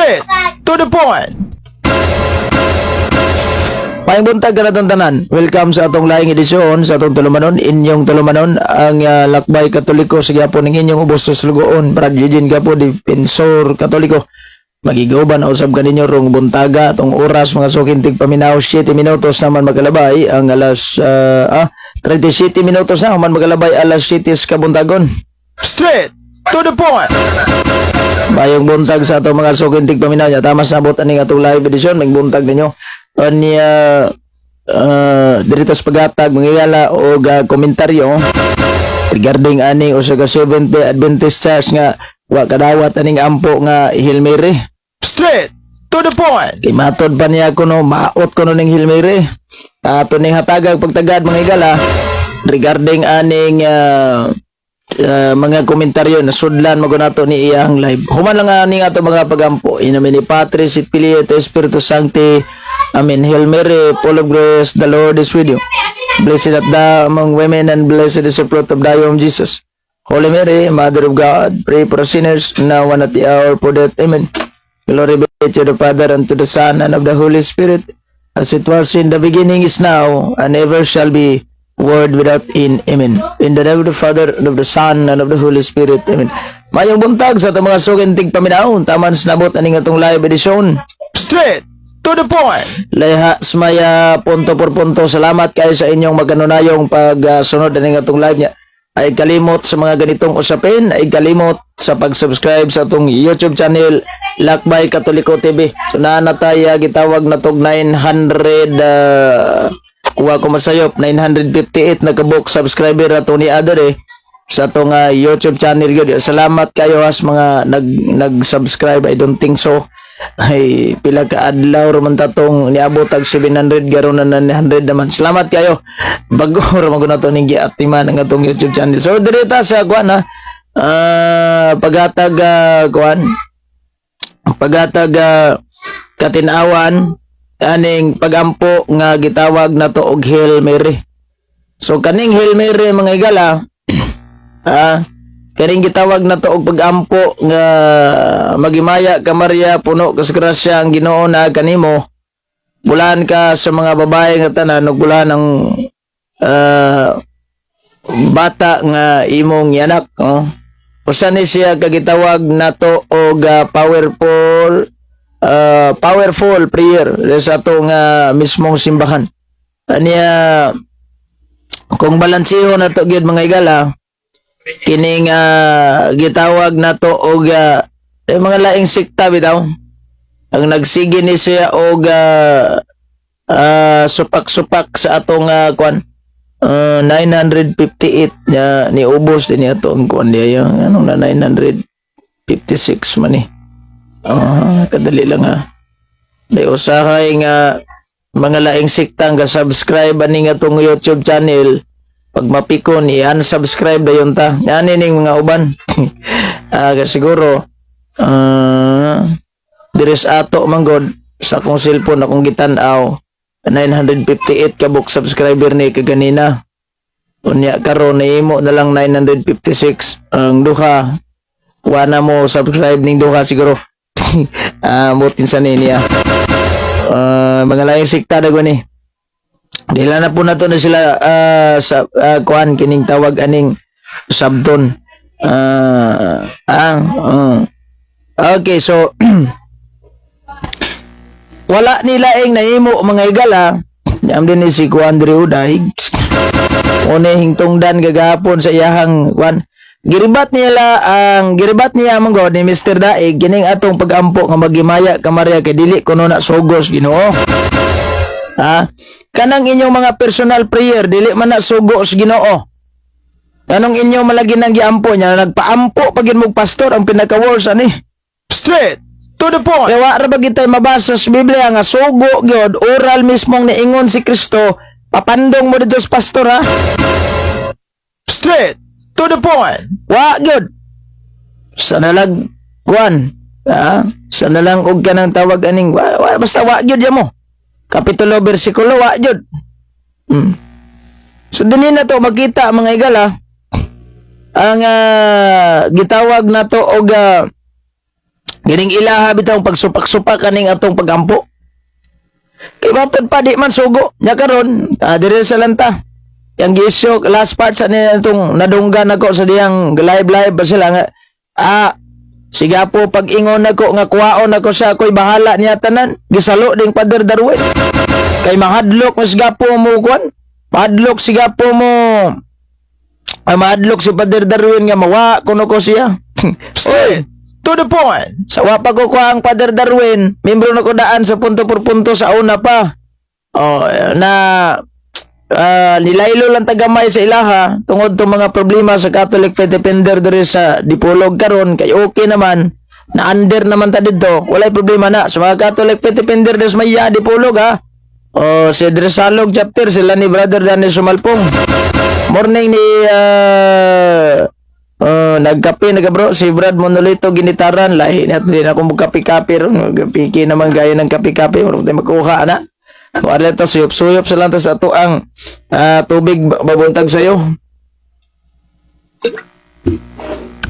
Straight to the point. Maayong buntag kanatong tanan. Welcome sa atong laing edisyon sa atong tulumanon, inyong tulumanon ang Lakbay Katoliko sa gyapon ng inyong ubos sa Sulugoon, Brad Eugene Gapo, Defensor Katoliko. Magigauban usab kaninyo rong buntaga atong oras, mga suking tigpaminaw, 7 minutos naman magalabay ang alas 37 minutos na human magalabay alas 7 sa kabuntagon. Straight to the point. Maayong buntag sa atong mga suking tigpaminaw nya. Tama sa abot aning atong live edisyon, maayong buntag ninyo. Unya dirito sa pagatag mga higala og komentaryo regarding aning usa ka Seventh Day Adventist Church nga wa kadawat aning ampo nga Hail Mary. Straight to the point. Kay matod pa niya kuno maot kuno ning Hail Mary. Ato ning hatagag pagtagad, mga higala, regarding aning mga komentaryo na sudlan mo nato ni iyang live. Human lang aning ato mga pagampo. In nomine Patris et Filii et Spiritus Sancti. Amen. Hail Mary, full of grace, the Lord is with you. Blessed art thou among women and blessed is the fruit of thy womb, Jesus. Holy Mary, Mother of God, pray for us sinners, now and at the hour of death. Amen. Glory be to the Father, and to the Son, and of the Holy Spirit, as it was in the beginning, is now, and ever shall be, world without end. Amen. In the name of the Father, and of the Son, and of the Holy Spirit. Amen. Maayong buntag sa atong mga suking tigpaminaw. Taman sinabot aning atong live edisyon. Straight to the point. Layha smaya punto por punto. Salamat kayo sa inyong magkanunayong pagsunod aning atong live niya. Ay kalimot sa mga ganitong usapin, ay kalimot sa pag-subscribe sa atong YouTube channel, Lakbay Katoliko TV. So naa na tayo gitawag na tog 900, kuha ko masayop, 958 na kabuk subscriber ato ni other eh sa atong YouTube channel gyud. Salamat kayo has mga nag nag-subscribe. I don't think so. Ay pila ka adlaw ra man tatong niabot og 700, garon na 900 naman. Salamat kayo. Bago ra man ko nato ning giatiman ang atong YouTube channel. So diri ta sa kuan ha. Paghatag kuan, paghatag katinawan aning pagampo nga gitawag nato og Hail Mary. So kaning Hail Mary, mga higala, kaning gitawag nato og pagampo nga "Maghimaya ka Maria, puno ka sa grasya, ang Ginoo naa kanimo. Bulan ka sa mga babae nga tanan ug bulan ang bata nga imong yanak," oh. Usa ni siya kagitawag nato og powerful prayer sa ato nga mismong simbahan. Aniya kung balanseho nato gyud, mga higala, kining gitawag nato og mga laing sikta bitaw ang nagsige ni siya og supak-supak sa atong kwan, 958 nya ni ubos din ato ang kwan niya, anong na 956 man ni. Kadali lang ha. Di usahay nga mga laing sikta nga subscribe ani nga atong YouTube channel, pag mapikon i-unsubscribe dayon ta. Yan ning mga uban. Siguro diri sa ato man god sa akong cellphone akong gitan-aw, 958 ka book subscriber ni kaganina. Unya karon nahimo na lang 956 ang duha. Wa na mo subscribe ning duha siguro. Mutin sa niya. Mga laing sikta dago ni. Dila na po na to na sila sa kuan kining tawag aning sabton. Okay, so wala nila ing nahimo, mga higala. Yam din ni si Kuan Dre Uday. Une hingtungdan gagapon sa iyahang kuan. Giribat nila ang giribat niya man god ni Mr. Daig kining atong pagampo nga "Maghimaya ka Maria" kay dili kuno na sugos Ginoo. Ha? Kanang inyong mga personal prayer dili man na sugo sa Ginoo. Anong inyo malagi nang giampo niya, nagpaampo pag mo pastor ang pinaka worst ani. Straight to the point. Kaya wa ra ba gitay mabasa sa Biblia nga sugo gyud, oral mismong niingon si Kristo, papandong mo dito sa pastor ha. Straight to the point. Wa gyud. Sa nalag kuan, ha? Sa nalang og kanang tawag aning wa, wa, basta wa gyud ya mo. Kapitulo bersikulo wa gyud. So dinhi na to makita, mga higala, ang gitawag nato og Gining ilaha bitaw pagsupak-supak kaning atong pagampo. Kay matod pa di man sugo. Nya karon, dire sa lanta. Yang gisyo last part sa niya itong nadunggan ako sa diyang live live ba sila nga siga po pag ingon nako nga kuwaon nako siya, ako'y bahala niya tanan. Gisalo ding Pader Darwin kay mahadlok mas gapo mo kuan, mahadlok siga po mo, mahadlok si Pader Darwin nga mawa kuno ko siya. Straight to the point. Sa wa pa ko kuha ang Pader Darwin, membro na ko daan sa punto por punto sa una pa. Oh, na nilaylo lang tagamay sa ilaha tungod to mga problema sa Catholic Faith Defender diri sa Dipolog karon, kay okay naman na, under naman ta didto, walay problema na sa mga Catholic Faith Defender des maya Dipolog ha. O si Dresalog chapter sila ni Brother Daniel Sumalpong. Morning ni nagkape naga bro si Brad Monolito Ginitaran. Lahi na din ako magkape-kape ron. Piki naman gaya ng kape-kape, murag tayo makuha na. Wala ta, suyop-suyop sa lang ta sa ato ang tubig babuntag sayo.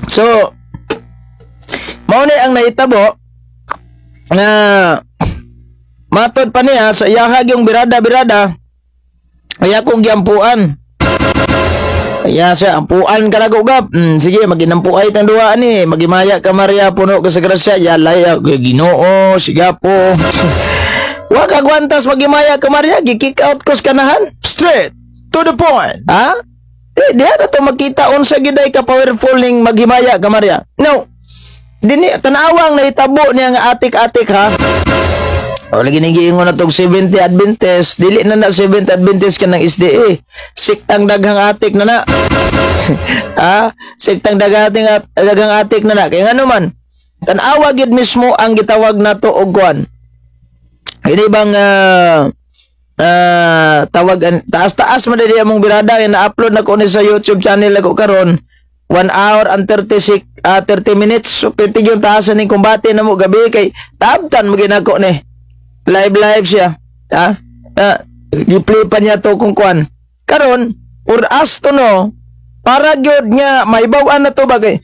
So, mao ni ang nahitabo nga matod pa niya sa iyahag yung birada-birada ay akong giampuan. Kaya siya, ampuan ka na gap. Sige, maginampuay tang duha ni. Maghimaya ka, Maria, puno ka sa grasya. Yalay, Ginoo, siga po. Wa ka gwantas maghimaya ka, Maria, gi-kick out ko sa kanahan. Straight to the point. Ha? Eh, diha na to makita unsa giday ka powerful ning maghimaya ka, Maria. No. Dini tanawang nahitabo niya nga atik-atik ha. O lagi ning giingon na tog 70 Adventist, dili na na 70 Adventist kanang SDA. Siktang daghang atik na na. Ha? Siktang daghang atik na na. Kaya ngano man, tan-awa gyud mismo ang gitawag nato og kuan. Ini bang tawag taas-taas man dili among birada nga na-upload na ko ni sa YouTube channel ako karon, 1 hour and 36 30 minutes. So pwede yung taasan ning kumbate na mo gabi kay tabtan mo ginako ni live live siya ha, gi-play pa niya to kung kuan karon or as to no para gyud nga maibaw-an na to ba, kay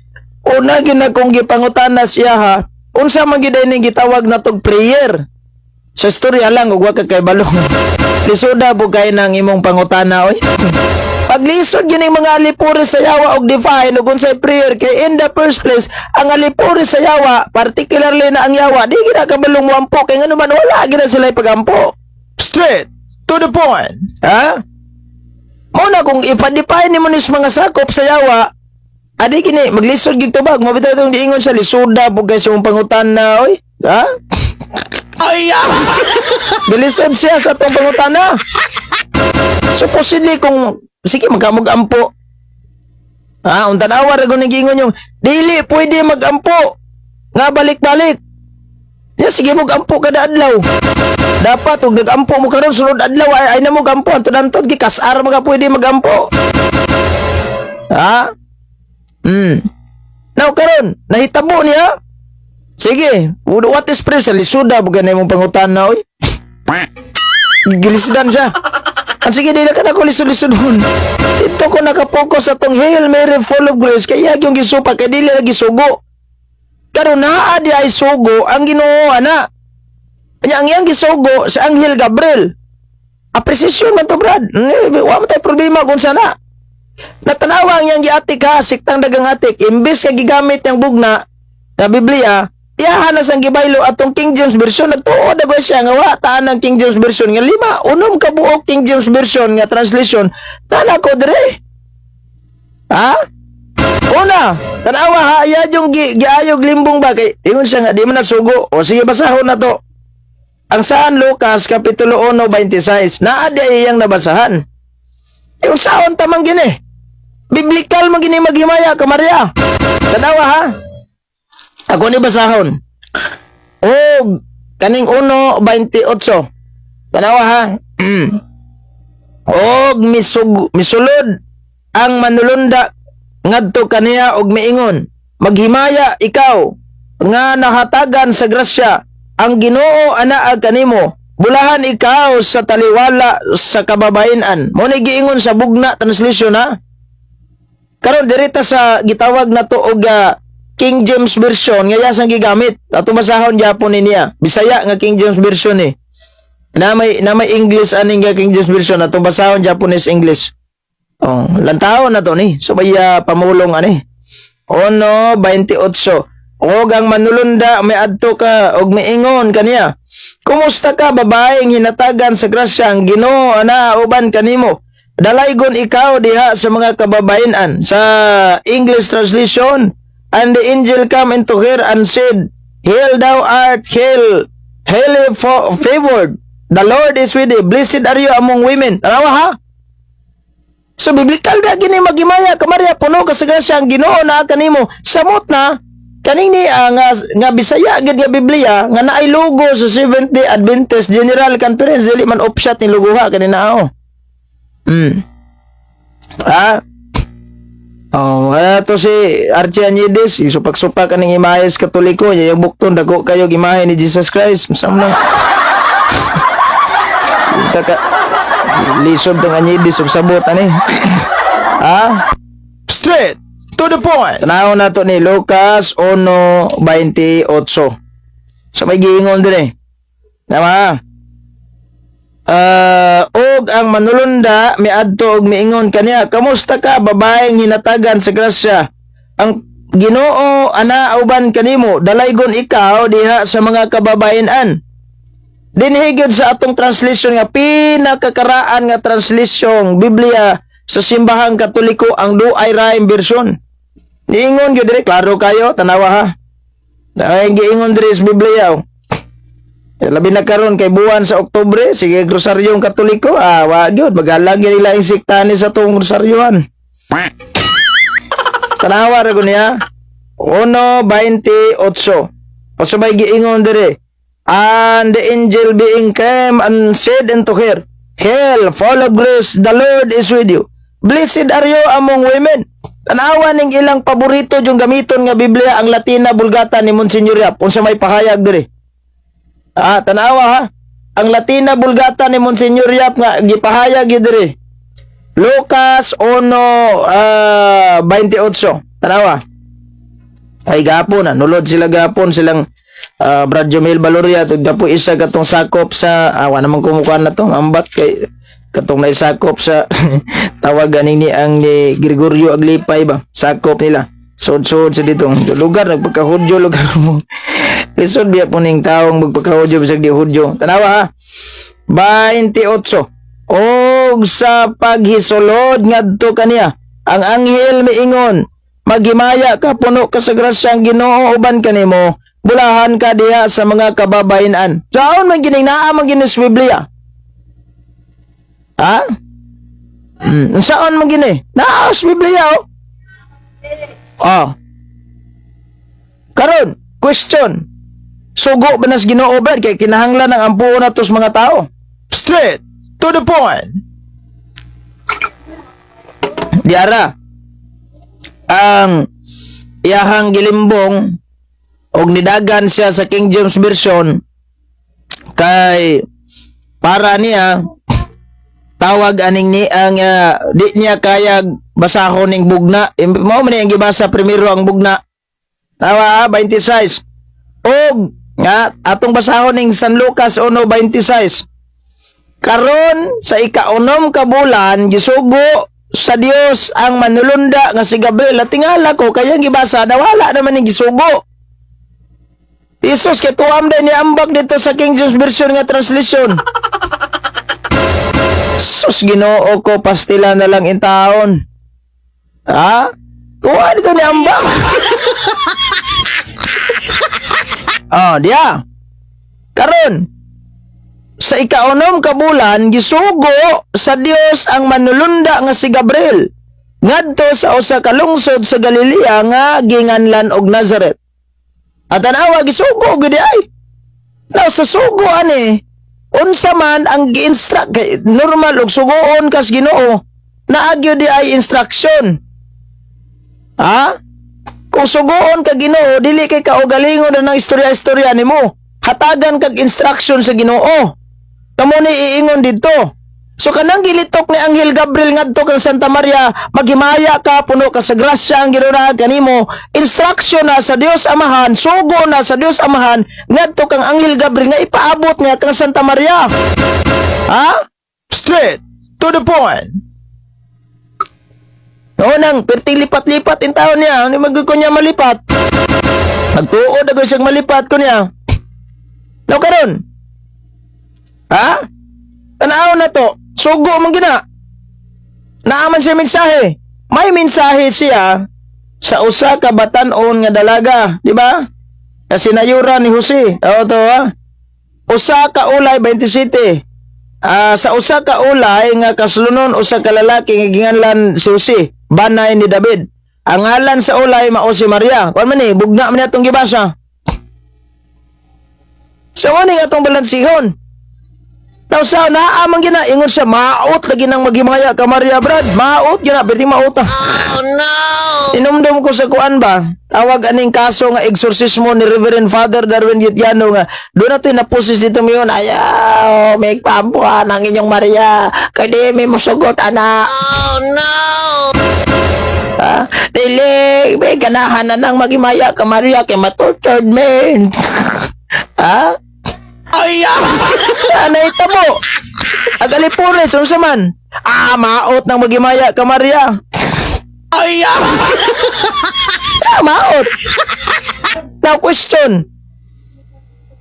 una gyud na kong gipangutana siya ha, unsa man gyud ning gitawag na tog prayer sa istorya lang ug wa ka kay balong. Lisuda po kay nang imong pangutana oy. Paglisod gyud ning mga alipuri sa yawa og define ug unsay prayer, kay in the first place ang alipuri sa yawa, particularly na ang yawa, di gid na kabalong moampo kay ngano man wala gid na sila pagampo. Straight to the point. Ha? Mo na kung ipa-define nimo nis mga sakop sa yawa, adi kini maglisod gid tubag mo bitaw tong giingon sa lisuda po kay sa imong pangutana oy. Ha? Ay, Gilisod siya sa atong pangutana. Supposedly kung sige magkamog-ampo. Ha, untan tanawa ra gud giingon yung dili pwede magampo. Nga balik-balik. Ya sige mo gampo kada adlaw. Dapat ug nagampo mo karon, sunod adlaw ay na mo gampo, antud-antud gikas-ar mga pwede magampo. Ha? Now karon nahitabo niya. Sige, what is prayer sa lisuda bukan na imong pangutana oy. Gilisdan siya. Ang sige, di na ka na ko lisod-lisodon. Dito ko nakapokus sa tong Hail Mary full of grace kaya yung gisupa kay dili lagi sugo. Karon naa di ay sugo ang Ginoo ana. Nya ang iyang gisugo sa Anghel Gabriel. Apresisyon man to, Brad. Wa man tay problema kung sana. Natanawa ang iyang giatik ha, siktang dagang atik. Imbes ka gigamit yang bugna na Biblia, iyahan na sang gibaylo atong King James Version. Nagtuo na ba siya nga wa taan ng King James Version nga 5, 6 ka buok King James Version nga translation. Nana ko dire. Ha? Una, tanawa ha, iya yung giayog limbong ba kay ingon siya nga di man nasugo. O sige, basahon na to. Ang saan Lucas kapitulo 1:26, naa di ay iyang nabasahan. Yung saon tamang gini. Biblical man gini maghimaya ka, Maria. Tanawa ha. Ako ni basahon. O kaning 1:28. Tanawa ha. Og misulod ang manulunda ngadto kaniya og miingon, "Maghimaya ikaw nga nahatagan sa grasya, ang Ginoo anaa kanimo, bulahan ikaw sa taliwala sa kababayen-an." Mo ni giingon sa bugna translation ha. Karon dirita sa gitawag na to og King James Version nga yasang gigamit. Ato basahon gyapon ni niya. Bisaya nga King James Version eh. Na may English aning nga King James Version, atong basahon Japanese English. Oh, lantaon na to ni. So may pamulong ani. 1:28. Og ang manulunda miadto ka og miingon kaniya: "Kumusta ka, babaeng hinatagan sa grasya, ang Ginoo ana uban kanimo. Dalaygon ikaw diha sa mga kababayenan." Sa English translation, "And the angel come into her and said, 'Hail, thou art highly favored. The Lord is with thee. Blessed are you among women.'" Tanawa ha. So biblical ba gini, "Maghimaya ka, Maria, puno ka sa grasya, ang Ginoo naa kanimo." Samot na kaning ni nga Bisaya gid nga Biblia nga naay logo sa Seventh Day Adventist General Conference, dili man offshot ni logoha kani nao. Ah. Oh, to si Archie Añedes, isupak-supak kaning imahes Katoliko, yung bukton dako kayo imahe ni Jesus Christ. Masam lang. Taka lisod tong Añedes ug sabot ani. Ah? Straight to the point. Tanaw na to ni Lucas 1:28. So may giingon din eh. Tama. Og ang manulunda miadto og miingon kaniya, "Kamusta ka, babaeng hinatagan sa grasya, ang Ginoo ana uban kanimo, dalaygon ikaw diha sa mga kababayenan." Dinhi gyud sa atong translation nga pinakakaraan nga translation Biblia sa simbahang Katoliko, ang Douay Rheims version. Niingon gyud diri, klaro kayo, tanawa ha. Ay, giingon diri sa Biblia. Oh. Eh, labi na karon kay buwan sa Oktubre, sige rosaryong Katoliko, wa gyud magalang gyud nila insektani sa tong rosaryohan. Tanawa ra gud niya. 1:28. O sabay giingon diri. "And the angel being came and said unto her, 'Hail, full of grace, the Lord is with you. Blessed are you among women.'" Tanawa ning ilang paborito yung gamiton nga Biblia, ang Latina Vulgata ni Monsignor Yap. Unsa may pahayag diri? Ah, tanawa ha. Ang Latina Vulgata ni Monsignor Yap nga gipahayag gyud diri. Lucas 1 28. Tanawa. Ay gapon na nulod sila gapon silang Brad Jomel Baloria ug gapo isa katong sakop sa awa naman kumukuan na to ambat kay katong naisakop sa tawag ganing ni ang ni Gregorio Aglipay ba, sakop nila, sud-sud sa ditong lugar, nagpagkahudyo lugar mo, lisod biya po ning taong magpagkahudyo bisag di Hudyo. Tanawa ha, 28. Og sa paghisulod ngadto kaniya, ang anghel miingon, "Maghimaya ka, puno ka sa grasya, ang Ginoo uban kanimo, bulahan ka diha sa mga kababayenan." Saon man gining naa man gini sa Biblia? Ha? Saan man gini? Naa sa Biblia oh. Oh. Karon, question. Sugo ba nas Ginoo, Brad, kay kinahanglan ang ampuon nato sa mga tao? Straight to the point. Diara ang iyahang gilimbong og nidagan siya sa King James Version kay para niya tawag aning ni ang di niya kaya basahon ning bugna. Mao man ang gibasa primero ang bugna. Tawa ha, 26. Og nga atong basahon ning San Lucas 1:26. Karon sa ikaunom ka bulan, gisugo sa Dios ang manulunda nga si Gabriel. At tingala ko kaya gibasa nawala naman ning gisugo. Jesus kay tuam din ni ambak dito sa King James Version nga translation. Sus, Ginoo ko, pastila na lang in taon. Ha? Tuwa dito ni ambak. Oh, diya. Karon, sa ikaunom ka bulan, gisugo sa Dios ang manulunda nga si Gabriel ngadto sa usa ka lungsod sa Galilea nga ginganlan og Nazaret. At tanawa, gisugo gid ay. Now sa sugo ani, unsa man ang gi-instruct? Kay normal og sugoon kas Ginoo, naagyo di ay instruction. Ha? Kung sugoon ka Ginoo, dili kay kaugalingon na ng istorya-istorya nimo. Hatagan kag instruction sa Ginoo. Kamo ni iingon didto. So kanang gilitok ni Anghel Gabriel ngadto kang Santa Maria, maghimaya ka, puno ka sa grasya, ang Ginoo naa kanimo. Instruction na sa Dios Amahan, sugo na sa Dios Amahan ngadto kang Anghel Gabriel nga ipaabot niya kang Santa Maria. Ha? Straight to the point. Oo nang, perting lipat-lipat in taon niya. Ano mag ko niya malipat? Magtuod ako siyang malipat ko niya. Now karon. Ha? Tanaw na to. Sugo man gina. Naaman siya mensahe. May mensahe siya sa usa ka batan-on nga dalaga, di ba? Kasi nayura ni Jose. Oo to ha. Usa ka ulay 27. Ah, sa usa ka ulay nga kaslunon usa ka lalaki nga ginganlan si Jose, banay ni David. Ang ngalan sa ulay mao si Maria. Kuan man ni, bugna man ni atong gibasa. So ano nga atong balansihon? Now sa naa man gina ingon siya, maot lagi nang maghimaya ka, Maria, brad. Maot gina, perti maot ah. Oh no! Inumdum ko sa kuan ba? Tawag aning kaso nga exorcismo ni Reverend Father Darwin Gitiano nga doon na to napusis dito mayon. Ayaw, may pampuan ang inyong Maria. Kay di may musugot ana. Oh no! Ha? Dili, may ganahan na nang maghimaya ka, Maria, kay matortured men. Ha? Ayaw! Naitabo. Agalipures, unsa man? Ah, maot nang maghimaya ka, Maria. Ayaw! Ah, maot. Now question.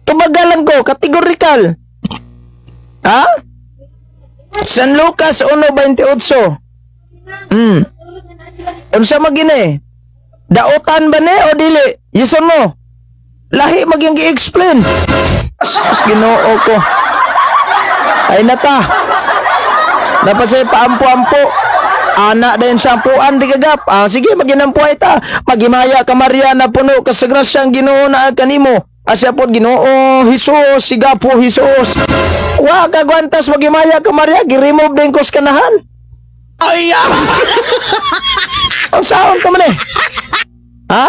Tubagalan ko, categorical. Ha? San Lucas 1:28. Unsa magini? Dautan ba ni o dili? Yes or no? Lahi magyang gi-explain. Sus, Ginoo ko. Ay nata. Dapat sa'yo paampo-ampo. Ana din sa ampuan di kagap. Ah, sige, maginampuay ta. Maghimaya ka, Maria, na puno ka sa grasya, ang Ginoo na kanimo. Asya po Ginoo Jesus, siga po Jesus. Wa ka gwantas maghimaya ka, Maria, gi-remove din ko sa kanahan. Ayaw! Ang saon ta man eh? Ha?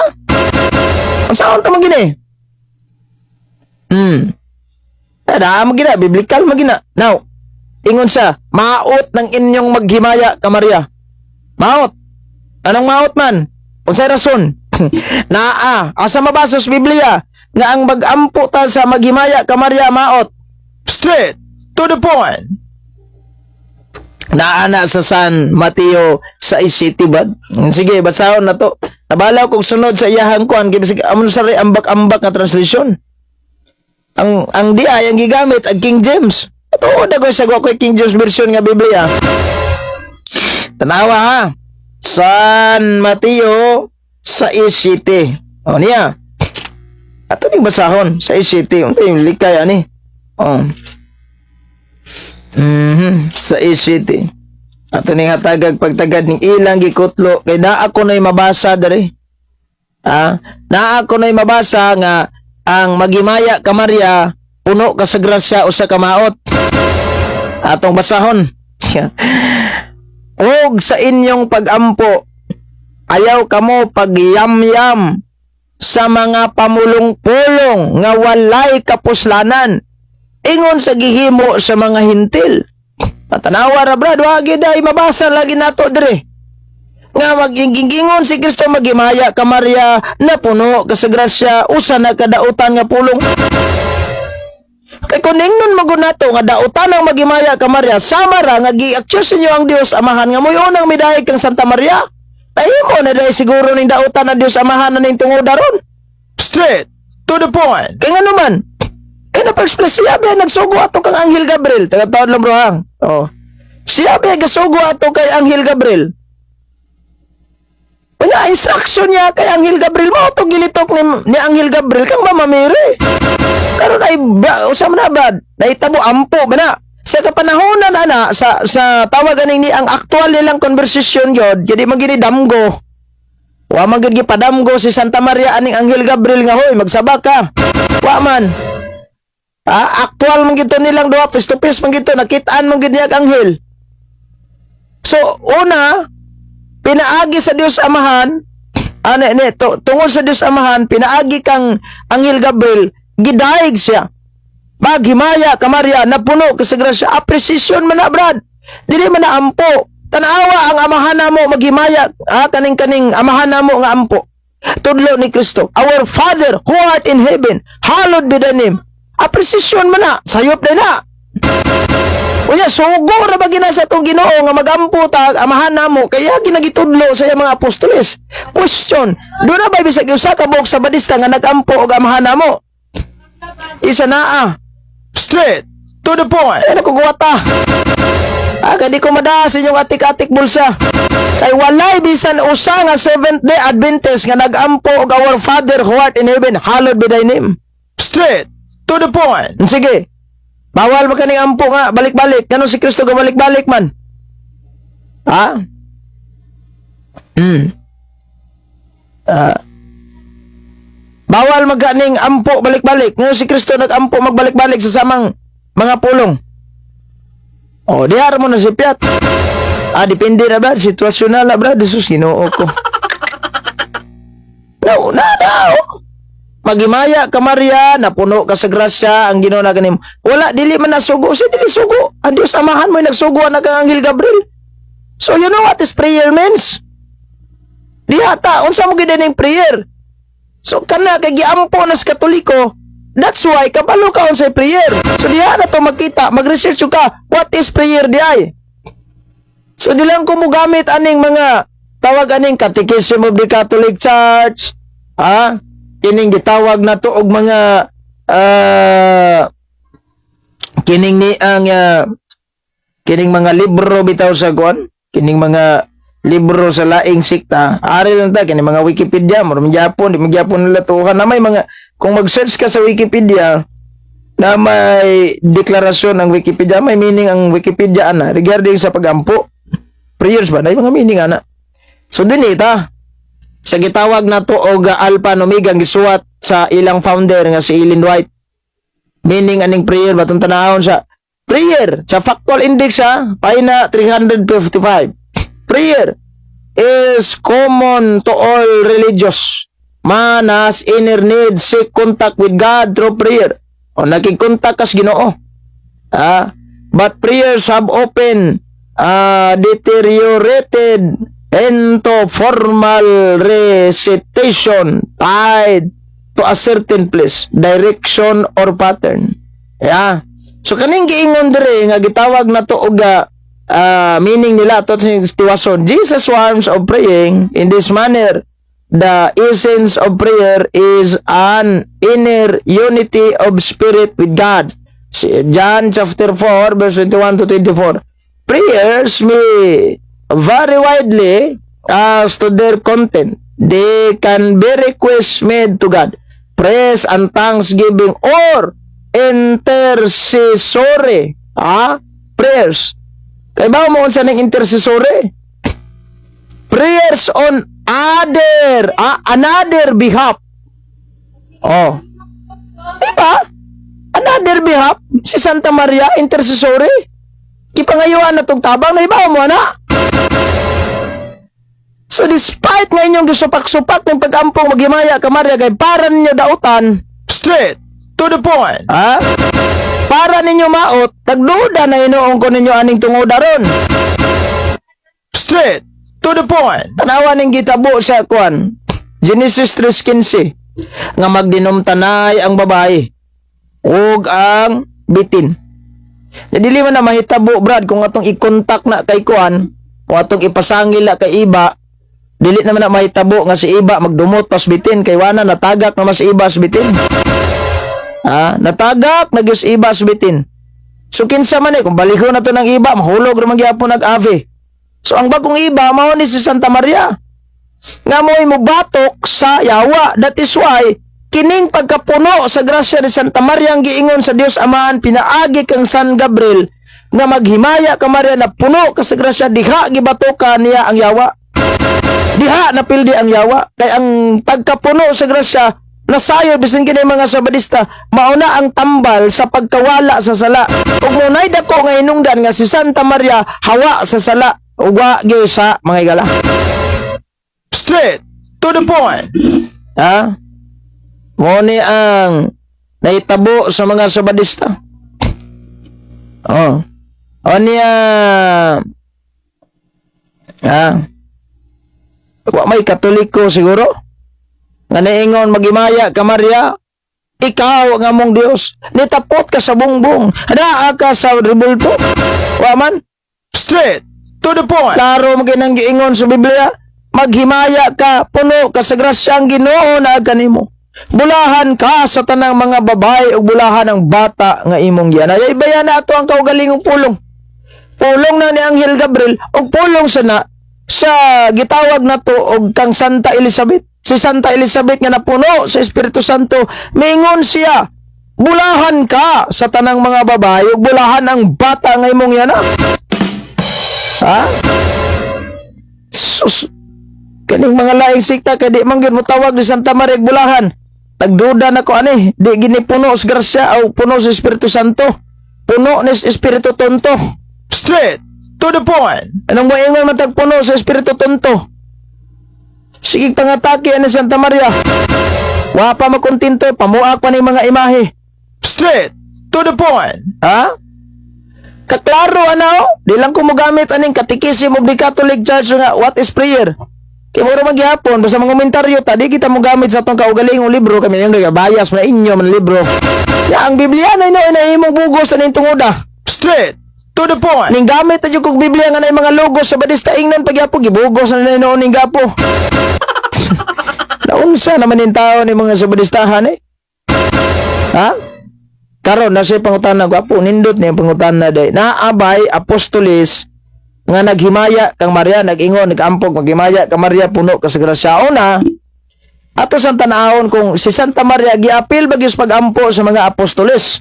Ang saon ta man gini? Eh, daa magina, biblical magina. Now, ingon siya, maot ng inyong maghimaya ka, Maria. Maot. Anong maot man? Unsay rason? Naa, asa mabasa sa Biblia nga ang mag-ampo ta sa maghimaya ka, Maria, maot? Straight to the point. Naa na sa San Mateo sa City ba? Sige, basahon na to. Nabalaw kog sunod sa iyahang kuan kay bisag amon sa ambak-ambak nga translation. Ang di ay ang gigamit ang King James. Tuod ako sa ko King James version nga Biblia. Tanawa ha. San Mateo sa City. O niya. Ato ning basahon sa City. Unta yung likay ani. Oh. Sa City. Ato ning hatagag pagtagad ning ilang gikutlo kay naa ko na'y mabasa dere. Ah, naa ko na'y mabasa nga ang maghimaya ka, Maria, puno ka sa grasya, usa ka maot. Atong basahon. Og sa inyong pagampo, ayaw kamo pagyamyam sa mga pamulong-pulong nga walay kapuslanan ingon sa gihimo sa mga Hintil. Matanawa ra brad, wagi day mabasa lagi nato dire. Nga magigingon si Kristo, maghimaya ka, Maria, na puno ka sa grasya, usa na kadautan nga pulong. Kay kung ningnon mo nato nga dautan ang maghimaya ka, Maria, sama ra nga gi-accuse ninyo ang Dios Amahan nga mo'y unang midayeg kang Santa Maria. Nahimo na dahil siguro ning dautan ng Dios Amahan na ning tungoda ron. Straight to the point. Kaya nga naman, eh na first place, siya ba nagsugo ato kang Anghel Gabriel? Taga taon lang bro hang. Oh. Siya ba gasugo ato kay Anghel Gabriel? Kanya instruction niya kay Anghel Gabriel mo to gilitok ni Anghel Gabriel kang Mama Mary. Karon ay ba, usa man na brad, nahitabo ampo ba na. Sa kapanahonan ana sa tawag aning ni ang aktual nilang conversation yod, jadi man gini damgo. Wa man gyud gipadamgo si Santa Maria aning Anghel Gabriel nga hoy magsabak ka. Wa man. Ah, aktual man gyud to nilang duha, face to face man gyud to, nakitaan man gyud niya ang anghel. So, una, pinaagi sa Dios Amahan, ano ni to, tungod sa Dios Amahan, pinaagi kang Anghel Gabriel, gidayeg siya. Maghimaya ka, Maria, napuno ka sa grasya. Appreciation man na, brad. Dili man na ampo. Tanawa ang Amahan namo, maghimaya, ah, kaning Amahan namo nga ampo. Tudlo ni Kristo. "Our Father who art in heaven, hallowed be thy name." Appreciation man na, sayop din na. Unya, sugo ra ba gina sa atong Ginoo nga magampo ta Amahan namo, kaya ginagitudlo sa iyang mga apostoles? Question, duna ba bisag usa ka buok Sabadista nga nagampo og Amahan namo? Isa naa. Straight to the point. Ay, nakuguwata. Ah, di ko madaas inyong atik-atik bulsa. Kay walay bisan usa nga Seventh Day Adventist nga nagampo og "Our Father who art in heaven, hallowed be thy name." Straight to the point. Sige. Bawal man kaning ampo nga balik-balik. Ngano si Kristo ga balik-balik man? Ha? Ah. Bawal maganing ampo balik-balik. Ngano si Kristo nag-ampo magbalik-balik sa samang mga pulong? Oh, diha ra mo na si Piat. Ah, depende na ba? Sitwasyonal na, bro. Jesus, Ginoo ko. No, na, na, oh. "Maghimaya ka, Maria, napuno ka sa grasya, ang Ginoo na kanim." Wala, dili man nasugo. Si dili sugo. Ang Diyos Amahan mo nagsugo na kang Anghel Gabriel. So you know what is prayer means? Diha ta, unsa mo gid ning prayer? So kana kay giampo na sa Katoliko, that's why kabalo ka unsay prayer. So diha na to makita, mag-research ka, what is prayer di ay? So di lang ko mo gamit aning mga tawag aning Catechism of the Catholic Church, ha? Kining gitawag na to og mga kining ni ang kining mga libro bitaw sa kuan, kining mga libro sa laing sikta. Ari lang ta kining mga Wikipedia, mura man gyapon, di man gyapon nila tuohan na may mga kung mag-search ka sa Wikipedia na may deklarasyon ang Wikipedia, may meaning ang Wikipedia ana regarding sa pagampo. Prayers ba? Na mga meaning ana. So dinhi ta sa gitawag nato og Alpha and Omega ang gisuwat sa ilang founder nga si Ellen White. Meaning aning prayer batong tanahon sa prayer sa Factual Index, ha, pahina 355. Prayer is common to all religious. Man has inner need, seek contact with God through prayer. O nakigkontak kas Ginoo. Ah, but prayers have often deteriorated into formal recitation tied to a certain place, direction or pattern. Yeah. So kaning giingon dire nga gitawag na to og meaning nila to sa tiwason. Jesus warns of praying in this manner. The essence of prayer is an inner unity of spirit with God. John chapter 4 verse 21 to 24. Prayers may vary widely as to their content. They can be requests made to God, praise and thanksgiving, or intercessory prayers. Kay ba mo unsa ning intercessory? Prayers on other another behalf. Oh. Diba? Another behalf, si Santa Maria intercessory. Gipangayuan na tong tabang na ibaw mo na. So despite nga inyong gisupak-supak ng pag-ampong "Maghimaya ka, Maria" kay para ninyo dautan, Straight to the point. Ha? Para ninyo maot, tagduda na hinuon ko ninyo aning tungoda ron. Straight to the point. Tanawa ning gitabo sa kuan. Genesis 3:15 nga magdinumtanay ang babae ug ang bitin. Na dili man na mahitabo, brad, kung atong i-contact na kay kuan, kung atong ipasangil na kay iba, dili naman na mahitabo nga si iba magdumot pas bitin kay wana natagak na mas iba sa bitin. Ha? Natagak na gyud iba sa bitin. So kinsa man eh, kung balihon na to ng iba, mahulog ra man gyapon nag-ave. So ang bagong iba mao ni si Santa Maria. Nga mo'y mubatok sa yawa. That is why kining pagkapuno sa grasya ni Santa Maria ang giingon sa Dios Amahan pinaagi kang San Gabriel nga "Maghimaya ka, Maria, na puno ka sa grasya," diha gibatoka niya ang yawa. Diha napildi ang yawa kay ang pagkapuno sa grasya nasayo bisan kini mga Sabadista, mauna ang tambal sa pagkawala sa sala. Ug munay dako nga hinungdan nga si Santa Maria hawa sa sala ug wa gyud sa mga higala. Straight to the point. Ha? Mo ni ang nahitabo sa mga Sabadista. Oh. O niya, ah, wa may Katoliko siguro nga niingon, "Maghimaya ka, Maria, ikaw ang among Dios." Nitapot ka sa bungbong, naa ka sa rebulto. Wa man. Straight to the point. Klaro man nang giingon sa Biblia, "Maghimaya ka, puno ka sa grasya, ang Ginoo naa kanimo. Bulahan ka sa tanang mga babae ug bulahan ang bata nga imong gianay." Ay bayan na ato ang kaugalingong pulong. Pulong na ni Anghel Gabriel ug pulong sa na sa gitawag nato og kang Santa Elizabeth. Si Santa Elizabeth nga napuno sa Espiritu Santo, mingon siya, "Bulahan ka sa tanang mga babae ug bulahan ang bata nga imong gianak." Ha? Sus. Kaning mga laing sikta kay di man gyud motawag ni Santa Maria og bulahan. Nagduda na ko ani, di gini puno sa grasya o puno sa Espiritu Santo. Puno ni sa Espiritu Tonto. Straight to the point. Anong moingon man tag puno sa Espiritu Tonto? Sige, pangatake ani Santa Maria. Wa pa makontento, pamuak pa ni mga imahe. Straight to the point. Ha? Kaklaro ana oh. Di lang ko mogamit aning Catechism of the Catholic Church nga "What is Prayer?" Kay mura man gihapon basta mga komentaryo ta, di kita mogamit sa atong kaugalingong libro, kami yung bias man inyo man libro. Ya ang Biblia na ino ina imong bugos aning tungoda. Straight to the point. Ning gamit ta jud kog Biblia nga nay mga logo sa Badista, ingnan pagyapon gibugos na nila ning gapo. Naunsa naman ning tao ni mga sabadistahan eh? Ha? Karon na siya pangutana, gwapo nindot niya pangutana day. Naabay apostolis nga naghimaya kang Maria, nag-ingon, nag-ampog, "Maghimaya ka, Maria, puno ka sa grasya"? Una, ato sang tan-awon kung si Santa Maria giapil ba gyud sa pag-ampo sa mga apostoles.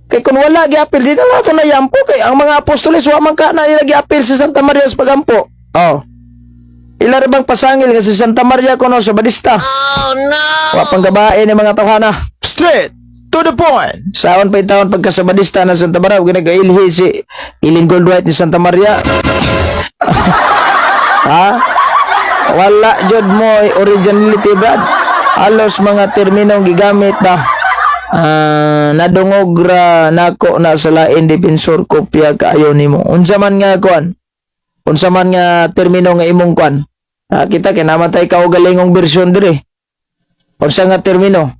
Kay kung wala giapil, di na nato na yampo, kay ang mga apostoles wa man ka na ila giapil si Santa Maria sa pag-ampo. Oh. Ila ra bang pasangil nga si Santa Maria kuno sa Badista? Oh no! Wa pang gabae ni mga tawhana. Straight to the point. Saon pa taon pagka sa Badista na Santa Maria, ug nagailhi si Ellen Goldwhite ni Santa Maria. Ha? Wala jud mo originality, brad. Halos mga terminong gigamit ba? Ah, nadungog ra nako na sa lain defensor, kopya kaayo nimo. Unsa man nga kuan? Unsa man nga termino nga imong kuan? Ah, kita kay naman tay kaugalingong bersyon dire. Unsa nga termino?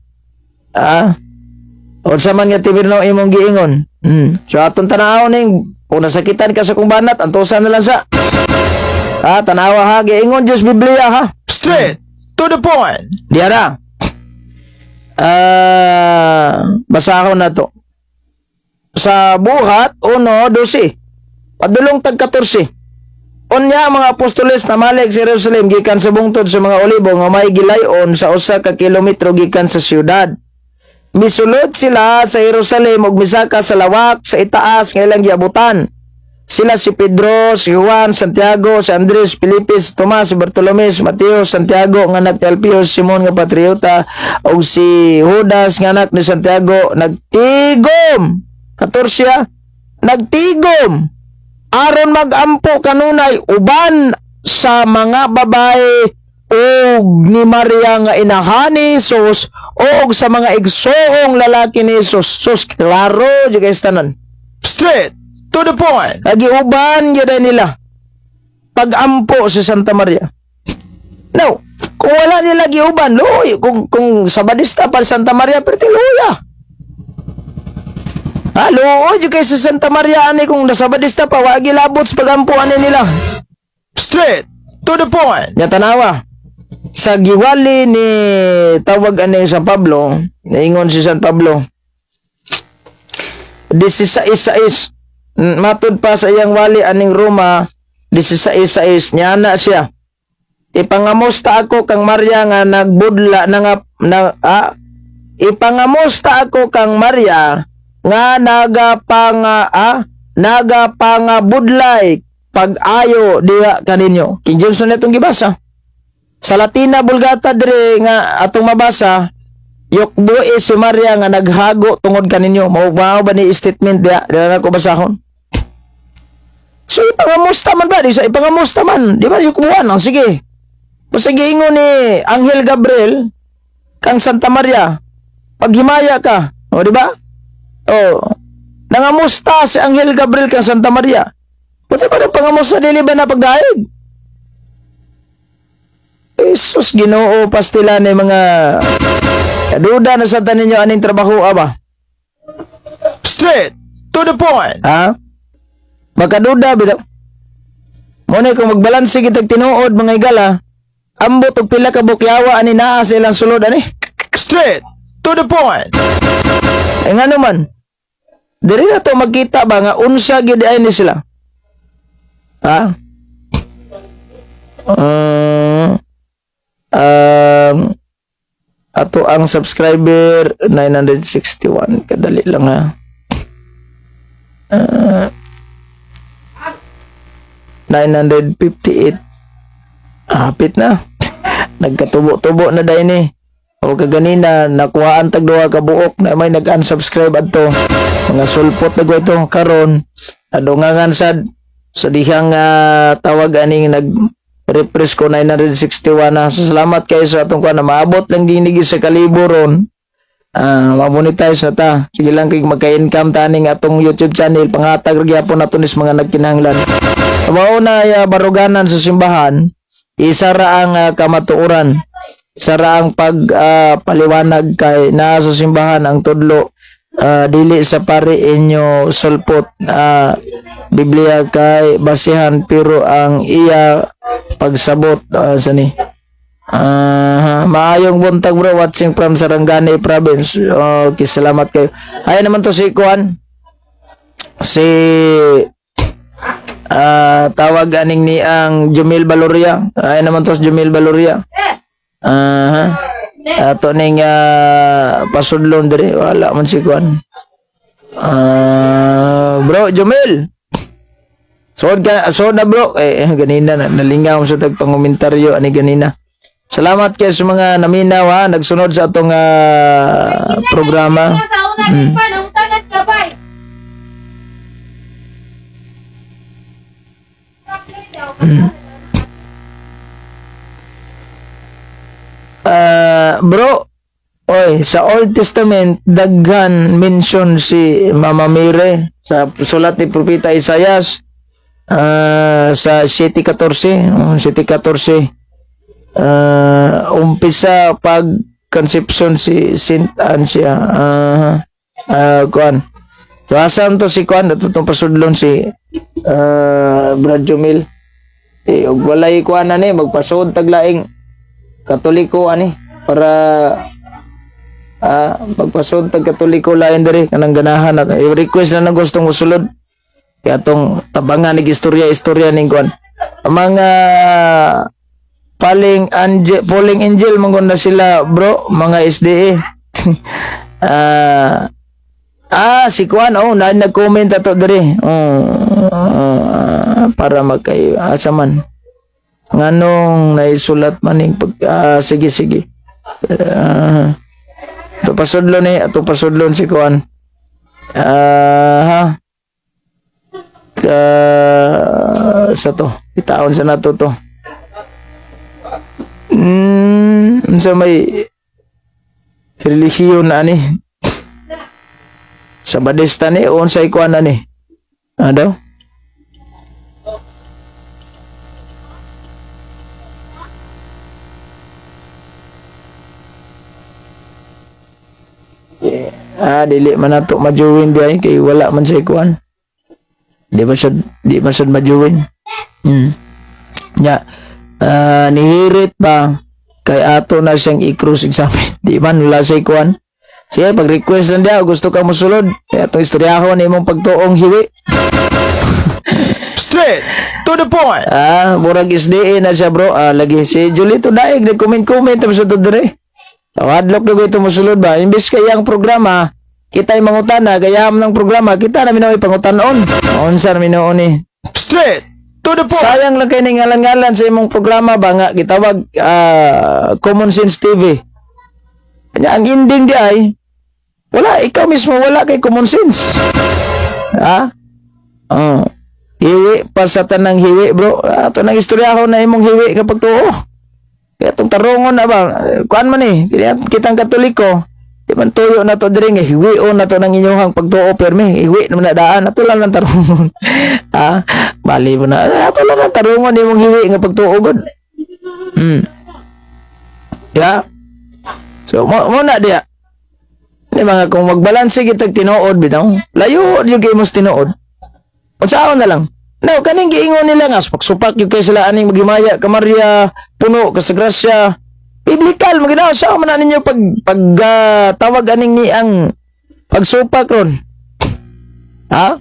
Ah, unsa man nga termino imong giingon? So atong tanawon ning kung nasakitan ka sa kong banat, antosan na lang sa. Ah, tanawa ha, giingon Diyos Biblia ha. Straight to the point. Diara. Ah, basahon na to. Sa Buhat 1:12. Padulong tag 14. Unya ang mga apostoles namalig sa Jerusalem gikan sa bungtod sa mga Olibo nga may gilayon sa 1 ka kilometro gikan sa syudad. Misulod sila sa Jerusalem ug misaka sa lawak sa itaas nga ilang giabutan. Sila si Pedro, si Juan, Santiago, si Andres, Felipe, si Tomas, si Bartolome, si Mateo, Santiago nga anak ni Alpeo, si Simon nga patriota ug si Judas nga anak ni Santiago. Nagtigom. 14 ah. Nagtigom aron magampo kanunay uban sa mga babae ug ni Maria nga inahan ni Jesus ug sa mga igsoong lalaki ni Jesus. Sus, klaro jud kay tanan. Straight to the point. Nagiuban gyud nila pagampo sa Santa Maria. No, kung wala nila giuban, luoy. Kung sabadista pa Santa Maria, pero luya. Ha, luoy jud kay sa Santa Maria ani kung nasabadista pa, wa gilabot sa pagampo ani nila. Straight to the point. Nya tanawa. Sa giwali ni tawag ani San Pablo, naingon si San Pablo, 16:6, matud pa sa iyang wali aning Roma 16:6, niya na siya. "Ipangamusta ako kang Maria nga nagbudla na nga na, ah, ipangamusta ako kang Maria nga nagapangabudlay pag-ayo diha kaninyo." King James na itong gibasa. Sa Latina Vulgata dire nga atong mabasa, "Yukboi si Maria nga naghago tungod kaninyo." Mao mao ba ni statement diha? Dira na ko basahon. So ipangamusta man ba? Di sa ipangamusta man. Di ba yukbuan? Ang sige. Basta giingon ni Angel Gabriel kang Santa Maria, "Paghimaya ka." O, di ba? O, Nangamusta si Anghel Gabriel kang Santa Maria. Buti ba ng pangamusta dili ba na pagdaig? Jesus, Ginoo, pastila ni mga kaduda na sa tanin ninyo aning trabaho aba. Straight to the point. Ha? Makaduda bitaw. Mo kung magbalanse kitag tinuod, mga igala, ambot og pila ka bukyawa ani naa sa ilang sulod ani. Straight to the point. Ay ngano man? Diri na to magkita ba nga unsa gyud ay ni sila. Ha? Ato ang subscriber 961, kadali lang ha. 958. Hapit na. Nagkatubo-tubo na dahil ni. O kaganina, nakuhaan tag duha ka buok na may nag-unsubscribe adto. Mga sulpot na ito karon. Adungangan sad. So dihang tawag aning nag refresh ko, 961 na. So salamat kayo sa atong kuan na maabot lang dinigi sa kalibo ron. Ma-monetize na ta. Sige lang kay magka-income ta ning atong YouTube channel, pangatag ra gyapon nato nis mga nagkinahanglan. Mao na baruganan sa simbahan, isa ra ang kamatuoran. Isa ra ang pag paliwanag kay naa sa simbahan ang tudlo, dili sa pari inyo sulpot Biblia kay basihan pero ang iya pagsabot sa ni. Maayong buntag, bro, watching from Sarangani Province. Okay, salamat kayo. Ay naman to si Kuan. Si tawag aning ni ang Jumil Baloria. Ay naman to si Jumil Baloria. Aha. Ato ning pasudlon diri, wala man si Kuan. Bro Jumil. Sood ka, sood na, bro. Eh, ganina na, nalingaw sa tag pangumentaryo ani ganina. Salamat kay sa mga naminaw ha, nagsunod sa atong programa. Sa una mm. pa nang tagat ka bay. Bro, oy, sa Old Testament daghan mention si Mama Mary sa sulat ni Propeta Isayas sa 7:14, oh, 7:14. Umpisa pag conception si Saint Anne siya. Kuan. So asan to si kuan ato tong pasudlon si Brad Jumil. Eh, og walay kuan ani magpasud taglaing Katoliko ani para pagpasud tag Katoliko lain diri kanang ganahan at i-request na nang gustong musulod kaya atong tabangan ni istorya istorya ning kuan. Ang mga paling angel, polling angel man na sila, bro, mga SDA. Si Kuan, oh, na nag-comment ato diri. Oh, para magkay asa man. Nganong naisulat man ning pag sige sige. To pasudlon eh, ato pasudlon si Kuan. Ha. Sa to, itaon sa nato to. Unsa may relihiyon na ani? Sa Badista ni o unsay kuan ani? Ano? Yeah. Dili man nato ma-join di ay kay wala man sa kuan. Di man sad ma-join. Nya, nihirit pa kay ato na siyang i-cross examine. Di man wala sa kuan. Sige, pag-request lang diya, gusto ka mosulod. Kaya itong istoryahon imong pagtuong hiwi. Straight to the point. Murag SDA na siya, bro. Lagi si Julito Daig nag-comment-comment tapos sa to dire. Hadlok na ko ito mosulod ba? Imbes kaya ang programa, kita yung mangutana, kaya ng programa, kita na minaw pangutanon. Unsa na minaw ni. Straight to the point. Sayang lang kay ngalan-ngalan sa imong programa ba nga gitawag Common Sense TV. Kanya ang ending di ay wala, ikaw mismo wala kay common sense. Ha? Oh. Hiwi pa sa tanang hiwi, bro. Ato nang istorya ko na imong hiwi kapag tuo. Kaya itong tarungon na ba, kuan man eh, kaya kitang Katoliko, Di man tuyo na to diri nga hiwion na to ng inyong pagtuo permi. Hiwi naman na daan. Ato lang ng tarungon. Ha? Bali mo na. Ato lang ng tarungon imong hiwi nga pagtuo gud. Ya. So mo na diya. Di mga kung magbalanse kitag tinuod bitaw. Layo jud kay mos tinuod. Unsaon na lang. Now, kaning giingon nila nga supak-supak jud kay sila aning maghimaya ka Maria, puno ka sa grasya. Biblical maginaw sa man na ninyo pag pag tawag aning ni ang pagsupak ron. Ha?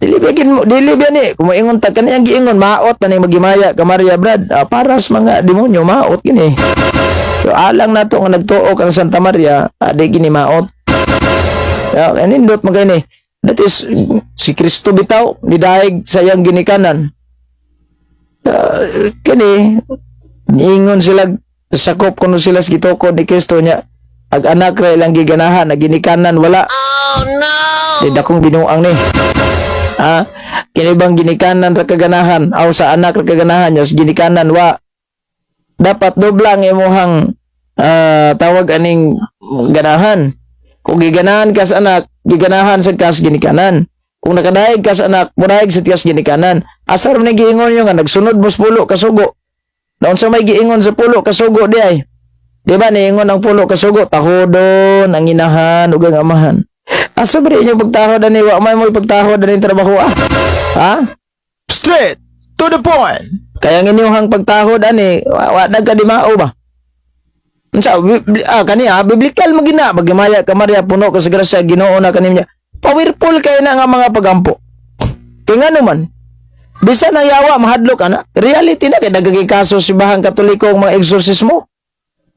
Dili ba gin mo, dili ba ni kung moingon ta kani ang giingon maot man ning maghimaya ka Maria, Brad. Ah, para sa mga demonyo maot gini. So alang nato nga nagtuo kang Santa Maria, di gini maot. Ya, anindot man kay ni. That is si Kristo bitaw nidayeg sa iyang ginikanan. Kini niingon sila, sakop kuno sila sa gitukod ni Kristo niya. Ag anak ra ilang giganahan, ag ginikanan wala. Oh no! Di dakong binuang ni. Ha? Kini bang ginikanan ra kaganahan aw sa anak ra kaganahan niya, sa ginikanan wa? Dapat dobla ang imuhang tawag aning ganahan. Kung giganahan ka sa anak, giganahan sa kas ginikanan. Kung nakadaig ka sa anak, mudayeg sa tikas ginikanan. Asar man giingon nyo nga nagsunod mo sa pulo kasugo. Naon sa may giingon sa pulo kasugo di ay? Di ba niingon ang pulo kasugo, tahodon ang inahan ug ang amahan. Asa ba inyong pagtahod ani, wa man mo pagtahod ani trabaho, ah? Ha? Straight to the point. Kaya ang inyong pagtahod ani, wa nagkadimao ba? Unsa kani ah, biblical mo gina maghimaya ka Maria, puno ka sa grasya, Ginoo na kaninyo. Powerful kay na nga mga pagampo. Kay ngano man bisan ang yawa mahadlok ana, reality na kay nagaging kaso si bahang Katoliko ang mga exorcismo.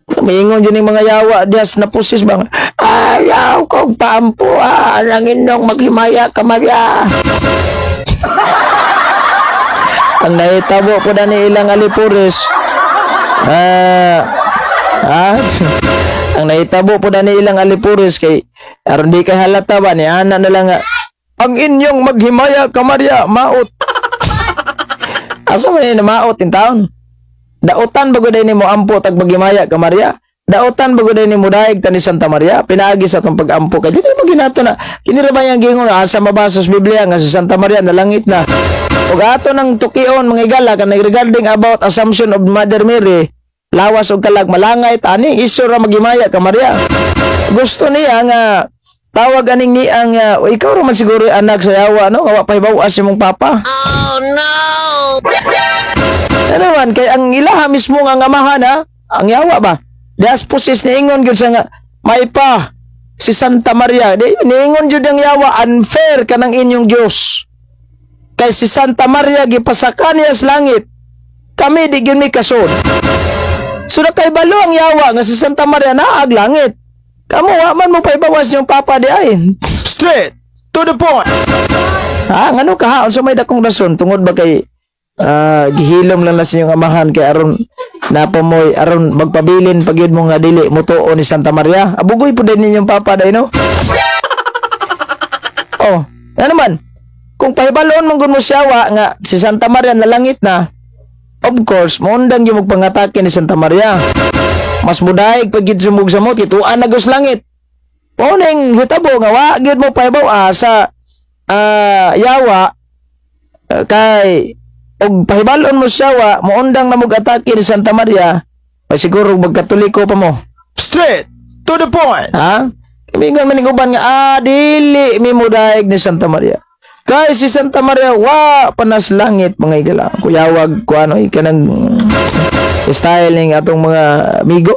Maingon dyan yung mga yawa diyas na pusis bang ayaw kong paampo ah, ang inyong maghimaya ka Maria. Ang nahitabo po na ni ilang alipores, ang nahitabo po na ni ilang alipores kay aron di kay halata ba ni ana na lang nga, ang inyong maghimaya ka Maria maot. Asa man ni maot in taon? Dautan ba gud ni mo ampo tag maghimaya ka Maria? Dautan ba gud ni mo daig tani Santa Maria pinaagi sa atong pag-ampo? Kay dili mo ginato na kini ra ba yang giingon? Asa mabasa sa Biblia nga si Santa Maria nalangit na? Ug ato nang tukion, mga igala, kanang regarding about Assumption of Mother Mary, lawas og kalag malangay tani isyu ra maghimaya ka Maria. Gusto niya nga tawag aning ni ang o, ikaw ra man siguro yung anak sa yawa, no, nga wa pahibaw as imong papa. Oh no! Ano man, kay ang ilaha mismo nga ang amahan ha, ang yawa ba? Dias posis niingon gyud siya nga may pa si Santa Maria. Di niingon gyud ang yawa, unfair kanang inyong Dios. Kay si Santa Maria gipasaka niya sa langit. Kami di gyud mi kasod. So nakaibalo ang yawa nga si Santa Maria naag langit. Kamo wa man mo paibawas yung papa di ay. Straight to the point. Ha, ngano ka ha? Unsa may dakong rason tungod ba kay gihilom lang na sa inyong amahan kay aron napamoy aron magpabilin pag yun mo nga dili mo tuo ni Santa Maria? Abugoy po din ninyong papa dai, no? Oh, ano man? Kung pahibalon mong mo siyawa nga si Santa Maria nalangit na, of course, moundang yung magpangatake ni Santa Maria. Mas mudaig pag yun sumug sa mo, kituan na gus langit. Mao ning hitabo nga wa gyud mo pahibaw sa yawa, kay og pahibalon mo siya wa moundang na mo atake ni Santa Maria, ay siguro magkatoliko pa mo. Straight to the point. Ha? Kamigan man ning uban nga dili mi modaig ni Santa Maria. Kay si Santa Maria wa panas langit, mga igala. Kuyawag ko ano kanang style ning atong mga amigo.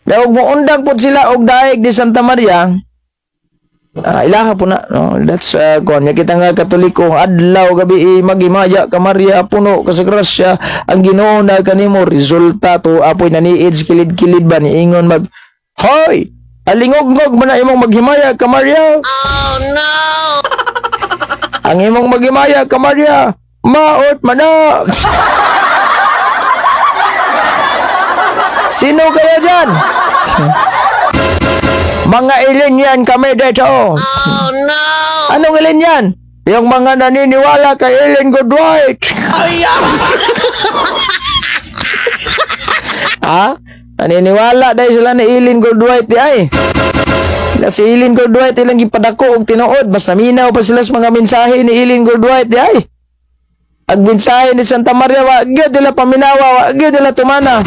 Daog mo undang pud sila og daig ni Santa Maria. Ilaha po na. No? That's kuan kita nga Katoliko adlaw gabi eh, maghimaya ka Maria, puno ka sa grasya, ang Ginoo na kanimo. Resulta to apoy naniid sa kilid-kilid ba, niingon mag, "Hoy, alingog-ngog man na imong maghimaya ka Maria." Oh no! Ang imong maghimaya ka Maria maot man na. Sino kaya dyan? Mga ilin yan kami dito. Oh no! Anong ilin yan? Yung mga naniniwala kay Ellen Goodwhite. Ha? Naniniwala dahil sila ni Ellen Goldwhite di ay. Sila si Ellen Goldwhite ilang gipadako og tinuod, mas naminaw pa sila sa mga mensahe ni Ellen Goldwhite di ay. Ag mensahe ni Santa Maria, wa gyud nila paminawa, wa gyud nila tumana.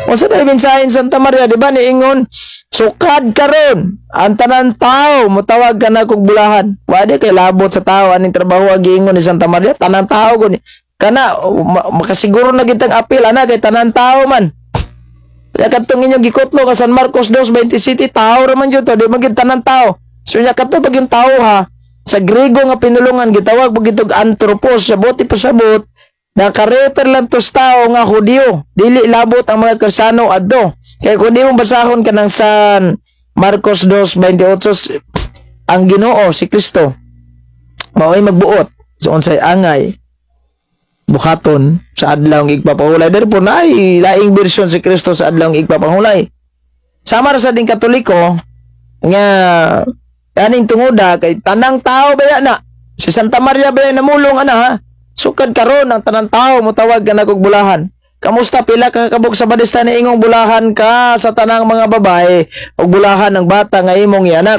Unsa day mensahe ni Santa Maria, di ba niingon, "Sukad karon ang tanan tao motawag ka na kog bulahan"? Wa di kay labot sa tao aning trabaho ang giingon ni Santa Maria, tanan tao guni. Kana makasiguro na gitang apil ana kay tanan tao man. Kaya katong inyong gikutlo nga San Marcos 2:27, tao ra man jud to, di man gyud tanan tao. So nya kato pag yung tao ha, sa Grego nga pinulungan gitawag pag itog anthropos, sa buot ipasabot, naka-refer lang to sa tao nga Hudiyo. Dili labot ang mga Kristiyano adto. Kaya kung di mo basahon ka ng San Marcos 2:28, ang Ginoo si Kristo mao'y magbuot so unsay angay buhaton sa adlaw ng igpapahulay. Therefore, naay laing bersyon si Kristo sa adlaw ng igpapahulay. Sama ra sa ding Katoliko nga aning tunguda kay tanang tao baya na. Si Santa Maria baya namulong ana ha. "Sukad karon ang tanang tao motawag ka na kog bulahan." Kamusta, pila ka kabuk sa badista na ingong bulahan ka sa tanang mga babae ug bulahan ng bata nga imong ianak?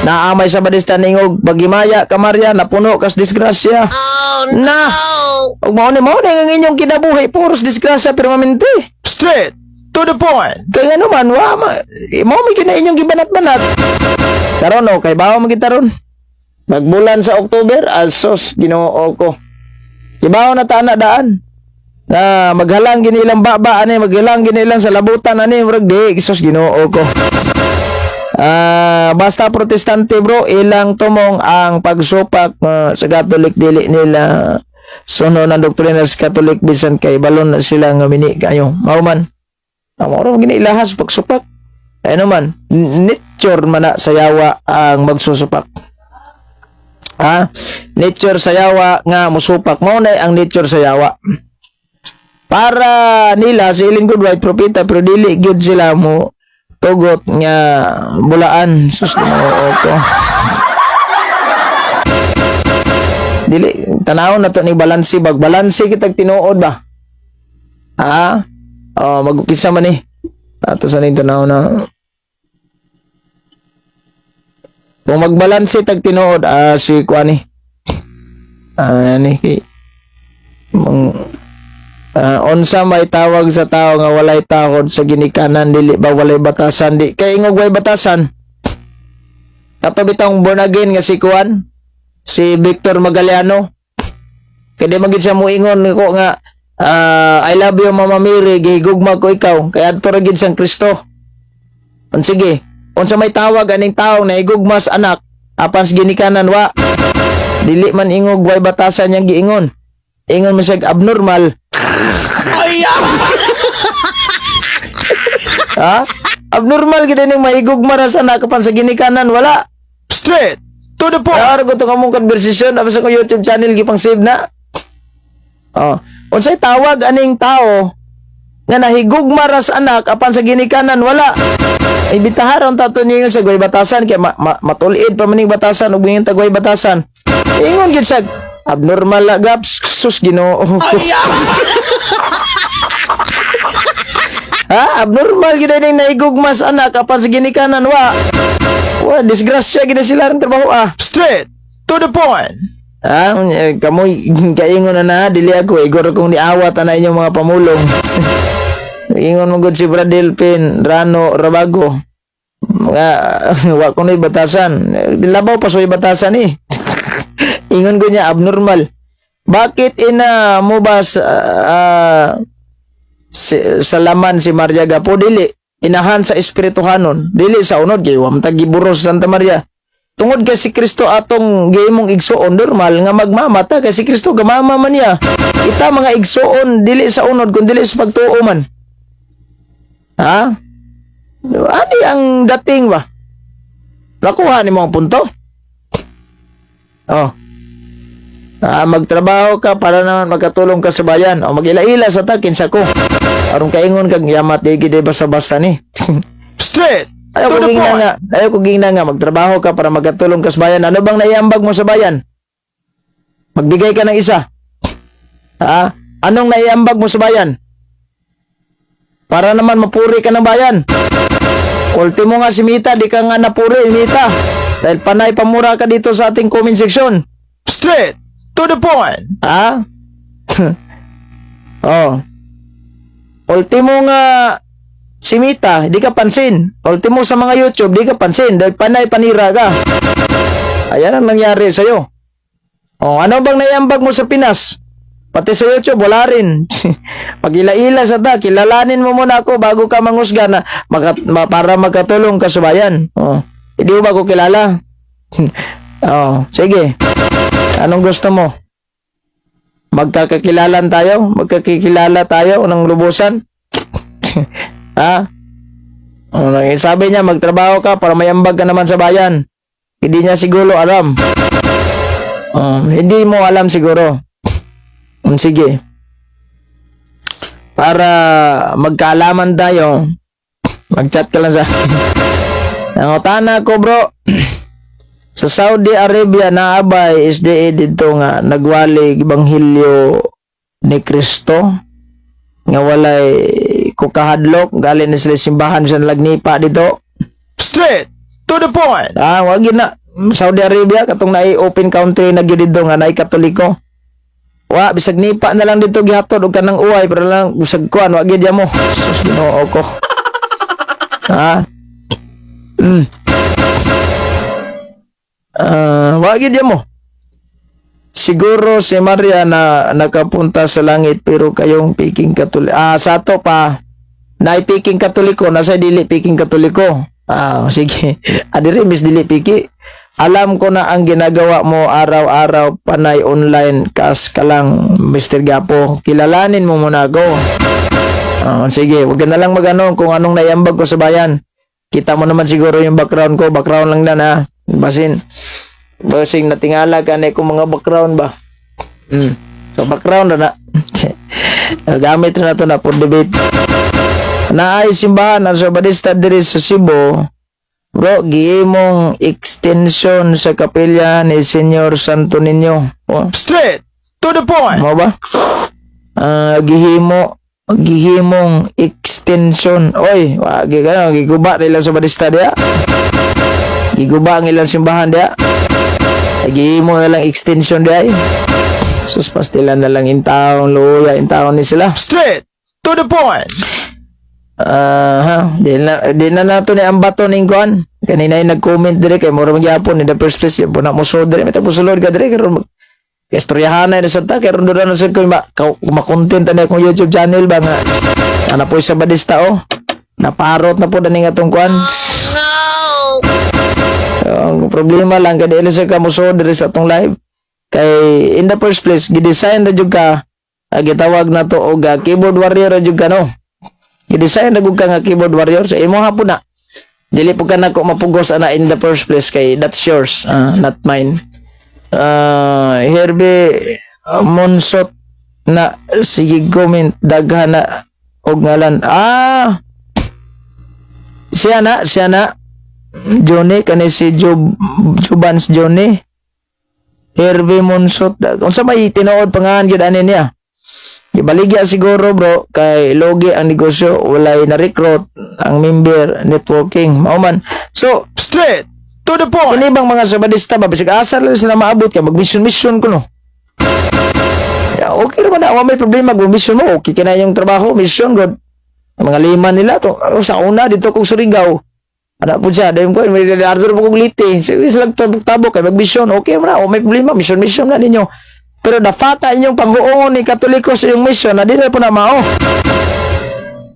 Naamay sa badista ningog bagimaya ka Maria, napuno kas disgrasya. Oh Na. no! Ug mao ni ang inyong kinabuhi, puros disgrasya permanente. Straight to the point. Kaya ano man, wa ma, eh, mao may kina inyong gibanat-banat. Karon oh, kay bawo man kita ron. Magbulan sa October, asos Ginoo ko. Kibaw na ta na daan. Na maghalang gini ilang baba ani, maghalang gini ilang sa labutan ani, murag di, sus, Ginoo ko. Ah, basta Protestante, bro, ilang tumong ang pagsupak sa Catholic, dili nila sunod ang doktrina sa Catholic bisan kay balon na sila nga mini kayo. Mao man. Ang mao gini ilahas pagsupak. Ano man, nature man na sa yawa ang magsusupak. Ha? Nature sa yawa nga musupak. Mao na ang nature sa yawa. Para nila si Ellen Goodwhite propeta, pero dili gyud sila mo tugot nga bulaan. Sus, Ginoo ko. Dili tanaw na to ni balansi bag balansi kitag tinuod ba? Ha? Oh, magukisa man eh. Ato sa ning tanaw na. Kung magbalanse tag tinuod, ah, si kuani. Ah, ani kay mang unsa may tawag sa tao nga walay tahod sa ginikanan? Dili ba walay batasan? Di kay ingog way batasan. Kato bitong born again nga si kuan, si Victor Magaliano. Kay di man gid siya moingon ko nga "I love you, Mama Mary, gihigugma ko ikaw," kay adto ra gid siyang Kristo. On sige, unsa may tawag aning tawo na higugma sa anak apan sa ginikanan wa? Dili man ingog way batasan yang giingon. Ingon man siya abnormal. Ha? Abnormal gid ning mahigugma ra sa anak apan sa ginikanan wala. Straight to the point. Kaya ko to kamong conversation tapos sa akong YouTube channel gipang save na. Oh, unsay tawag aning tao nga nahigugma ra sa anak apan sa ginikanan wala? Ay bitaharon tato niyo sa way batasan kay ma, matul-id pa maning batasan ug moingon tag way batasan. Ingon gid siya abnormal la gaps, sus, Ginoo. Ha, abnormal gid ning nahigugma sa anak apan sa ginikanan wa. Wa, disgrasya gid sila rin trabaho ah. Straight to the point. Ah, eh, kamoy kaingon na na, dili ako igor kung niawat ana inyong mga pamulong. Ingon mo gud si Brad Delphin Rano Rabago. Mga wa ko na'y batasan. Eh, labaw pa so'y batasan eh. Ingon ko niya abnormal. Bakit ina mo ba sa, si, sa laman si Maria Gapo? Dili inahan sa espirituhanon, dili sa unod kay wa man ta giburos sa Santa Maria. Tungod kay si Kristo atong gihimong igsuon, normal nga magmamata kay si Kristo gamama man niya. Kita mga igsuon dili sa unod kun dili sa pagtuo man. Ha? Ani ang dating ba? Nakuha nimo ang punto? Oh. Ah, magtrabaho ka para naman magkatulong ka sa bayan. O mag-ila-ila sa ta kinsa ko. Aron kaingon kag yamat di gid basta-basta ni. Straight Ayaw to ko the gingna point. nga, ayaw ko gingna nga magtrabaho ka para magkatulong ka sa bayan. Ano bang naiambag mo sa bayan? Magbigay ka ng isa. Ha? Anong naiambag mo sa bayan? Para naman mapuri ka ng bayan. Ultimo nga si Mita, di ka nga napuri, Mita. Dahil panay pamura ka dito sa ating comment section. Straight to the point. Ha? Oh. Ultimo nga si Mita, di ka pansin. Ultimo sa mga YouTube, di ka pansin dahil panay panira ka. Ayan ang nangyari sa'yo. Oh, ano bang naiambag mo sa Pinas? Pati sa YouTube, wala rin. Pag-ila-ila sa ta, kilalanin mo muna ako bago ka mangusga na para makatulong ka sa bayan. Oh, hindi mo ba ako kilala? Oh, sige. Anong gusto mo? Magkakakilalan tayo? Magkakikilala tayo ng lubusan? Ha? Oh, sabi niya, magtrabaho ka para mayambag ka naman sa bayan. Hindi niya siguro alam. Oh, hindi mo alam siguro. Sige. Para magkaalaman tayo, mag-chat ka lang sa Nangutana ko, bro. Sa Saudi Arabia naabay SDA dito nga nagwali ebanghelyo ni Kristo nga walay kukahadlok, galing na sila simbahan sa lagnipa dito. Straight to the point. Ah, wag yun na. Saudi Arabia katong naay open country na gyud dito nga naay Katoliko. Wa bisag nipa na lang dito gihatod og kanang uway pero lang bisag kuan wa gyud mo. Sus, Ginoo ko. Ha? Ah, wa gyud mo. Siguro si Maria na nakapunta sa langit pero kayong piking Katoliko. Ah, sa ato pa naay piking Katoliko, nasa dili piking Katoliko. Ah, sige. Adiri miss dili piki. Alam ko na ang ginagawa mo araw-araw, panay online kas ka lang, Mr. Gapo. Kilalanin mo muna ako. Ah, sige, wag ka na lang magano kung anong naiambag ko sa bayan. Kita mo naman siguro yung background ko, background lang na ha. Basin. Basing natingala ka na kung mga background ba. So background na na. Gamit na to na for debate. Naay simbahan ang Sabadista diri sa Cebu. Bro, gihimong extension sa kapilya ni Senyor Santo Niño. Oh, Straight to the point. mo ba? Ah, gihimong extension. Oy, wagi ka giguba nila sa Sabadista diya. Giguba ang ilang simbahan diya. Gihimo na lang extension diya. Eh. Sus, pastilan na lang intawon luya, intawon ni sila. Straight to the point. Ah, ha, di na nato ni ang bato ning kuan. Kanina ay nag-comment dire kay mura magyapon in the first place po na mo so dire, mita musulod ka dire karon istoryahan na sa ta kay ron na sa ko ma, makontent na akong YouTube channel ba nga ana po sa badista, oh. Naparot na po dani nga tong kuan. No! Ang problema lang kay dili sa ka musulod dire sa atong live. Kay in the first place gidesign na jud ka, gitawag na to og keyboard warrior ra jud ka, no. Gidesign na gud ka nga keyboard warrior sa imo hapon na. Dili po ka nako mapugos ana in the first place kay that's yours, not mine. Herbe Monsot na sige comment daghan na og ngalan. Ah. Siya na Johnny kani si Job Jubans Johnny. Herbe Monsot. Unsa may tinuod pangalan gyud ani niya? Gibaligya siguro, bro, kay logi ang negosyo, walay na-recruit ang member networking mao man. So Straight to the point. Kini bang mga Sabadista ba, bisag asa lang sila maabot kay mag-mission mission ko, no. Ya, okay naman na, wa may problema kung mission mo, okay kina yung trabaho, mission good. Ang mga lima nila to, oh, sa una dito kong Surigao. Ana po siya, dahil ko, may order po kong lite. Sige, sila tabok-tabok, kay mag-mission, okay naman na, wa may problema, mission mission na ninyo. Pero dafata inyong panghuongon ni Katoliko sa iyong mission, na di na po na mao.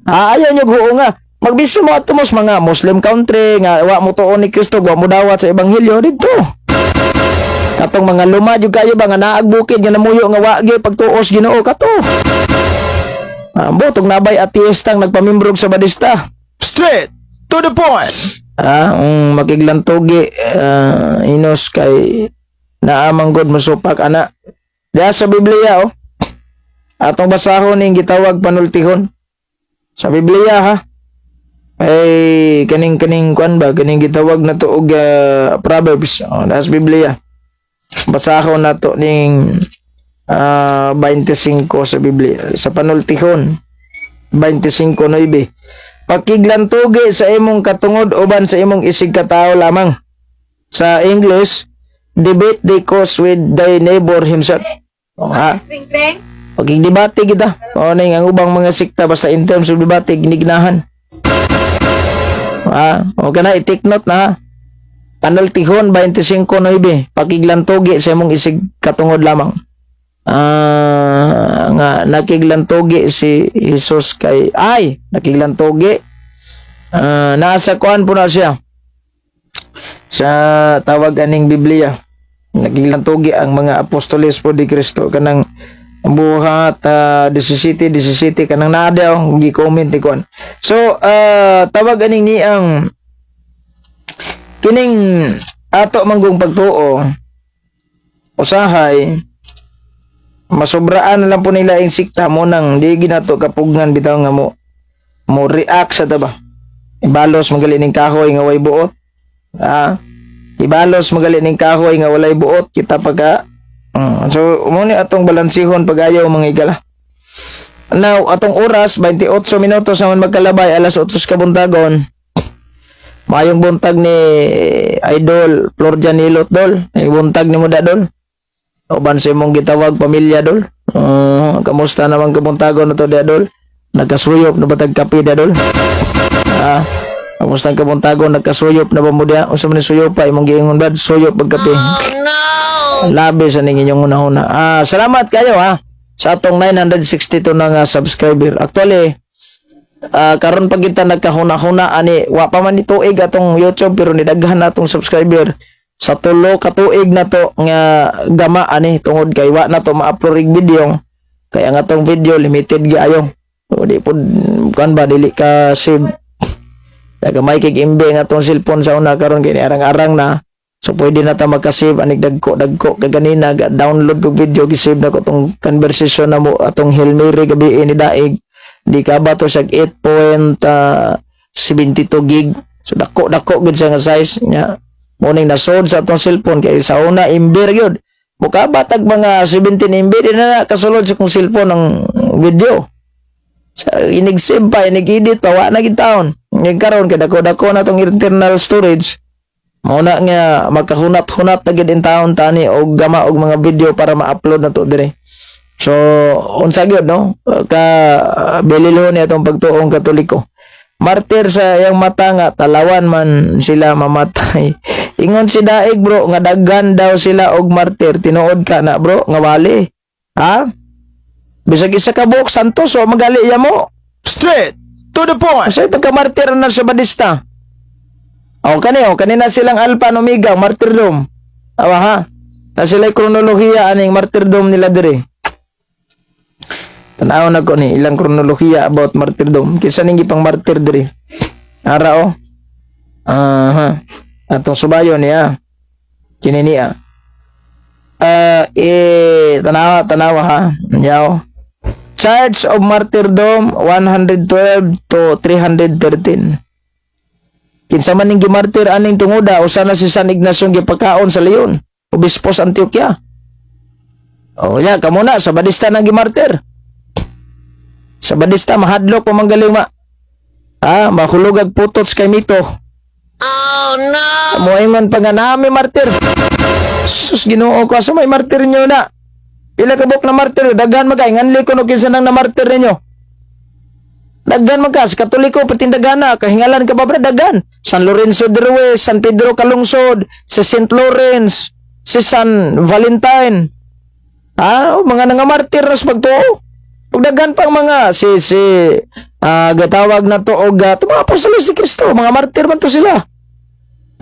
Ah, ayaw nyo huo nga. Mag-mission mo ato mo sa mga Muslim country, nga wa mo tuon ni Kristo, wa mo dawat sa Ebanghelyo dito. Katong mga luma jud kayo ba nga naag bukid nga namuyo nga wa gyud pagtuos Ginoo kato. Ambot og nabay ateistang nagpamimbrog sa Badista. Straight to the point. Ah, ang makiglantugi inos kay naamang god mosupak ana. Diya sa Biblia, oh. Atong basahon ning gitawag panultihon. Sa Biblia ha. Ay kaning kuan ba kaning gitawag na to og Proverbs. Oh, nasa Biblia. Basahon nato ning 25 sa Biblia sa panultihon. 25:9. Pakiglantugi sa imong katungod uban sa imong isig katao lamang. Sa English, "Debate the cause with thy neighbor himself." O, ha? Kring kring. Pagigdebate kita. O na ang ubang mga sikta, basta in terms of debate, ginignahan. Ha? O kana, i-take note na ha. Panultihon 25:9, pakiglantugi sa imong isig katungod lamang. Ah, nga nakiglantugi si Jesus kay, ay, nakiglantugi. Ah, nasa kuan po na siya. Sa tawag aning Biblia. Nakiglantugi ang mga apostoles po di Kristo kanang buhat 17 17 kanang naa daw gi-comment ni kuan. So tawag aning ni ang kining ato manggong pagtuo, usahay masobraan na lang po nila ang sikta mo nang di ginato kapugngan bitaw nga mo mo react sa taba. Ibalos magali ning kahoy nga way buot, ha. Ibalos magali ning kahoy nga walay buot kita pagka. So mo ni atong balansihon pag-ayaw, mga igala. Now, atong oras, 28 minutos naman magkalabay alas 8 kabuntagon. Mayong buntag ni Idol Florjan Nilot, dol. Ay, buntag ni mo da, dol. Uban sa imong gitawag pamilya, dol. Kamusta naman kabuntagon na to da, dol? Nagkasuyop na ba tag kape da, dol? Ah, kamusta ang kabuntagon? Nagkasuyop na ba mo diya? Unsa man ni suyop pa imong giingon, brad? Suyop pag kape. Oh no! Labi sa ning inyong una-una. Ah, salamat kayo ha sa atong 962 na nga subscriber. Actually, karon pag kita nagkahuna-huna ani, wa pa man ni tuig atong YouTube pero nidaghan na atong subscriber sa 3 ka tuig na to nga gama ani, tungod kay wa na to ma-upload ig video, kaya ang atong video limited gyud. So, di pod kan ba, dili ka save. Gamay kay MB ang atong cellphone sa una. Karon kay arang-arang na, so pwede na ta magka-save anig dagko dagko. Kay ganina ga download ko video, gi-save na ko tong conversation na mo atong Hail Mary gabi ni daig. Di ka ba to siya 8.72 gig, so dako dako gud siya nga size nya. Mo ning nasod sa atong cellphone kay sa una MB ra gyud. Muka ba tag mga 17 MB, di na na kasulod sa kong cellphone ang video. Sa inig-save pa, inig-edit pa, wa na gid taon. Ngayon karon kay dako-dako na tong internal storage. Mao na nga magkahunat-hunat na gid in taon tani og gama og mga video para ma-upload na to dire. So unsa gyud no ka belilhon ni atong pagtuong Katoliko. Martir sa iyang mata nga talawan man sila mamatay. Ingon si Daig, bro, nga daghan daw sila og martir. Tinuod ka na, bro, nga wali. Ha? Bisag isa ka buok santos o magali iya mo. Straight to the point. Asay pagka-martir na sa Badista? O kani o kanina silang Alpha and Omega martyrdom. Awa ha. Na sila kronolohiya aning martyrdom nila dire. Tanaw na ko ni ilang kronolohiya about martyrdom. Kinsa ning gipang martyr dire? Ara o. Aha. Atong subayon niya. Kini niya. Ah, eh, tanawa, tanawa ha. Yaw. Charge of Martyrdom 112 to 313. Kinsa man ning gimartir aning tunguda, usa na si San Ignacio gipakaon sa leon, obispo sa Antioquia. Oh ya, kamo na sa Badista nang gimartir. Sa Badista mahadlok pa manggaling ma. Ah, mahulog ag putot kay mito. Oh no! Moingon pa nga nami martir. Sus, Ginoo ko, asa may martir nyo na? Pila ka buok na martir, daghan magay nganli ko no kinsa nang namartir ninyo. Daghan man ka sa Katoliko patindagana, kahingalan ka ba, bre, daghan. San Lorenzo de Ruiz, San Pedro Calungsod, si St. Lawrence, si San Valentine. Ah, oh, mga nangamartir na sa pagtuo. Ug daghan pang mga si si gatawag na to og mga apostoles ni Kristo, mga martir man to sila.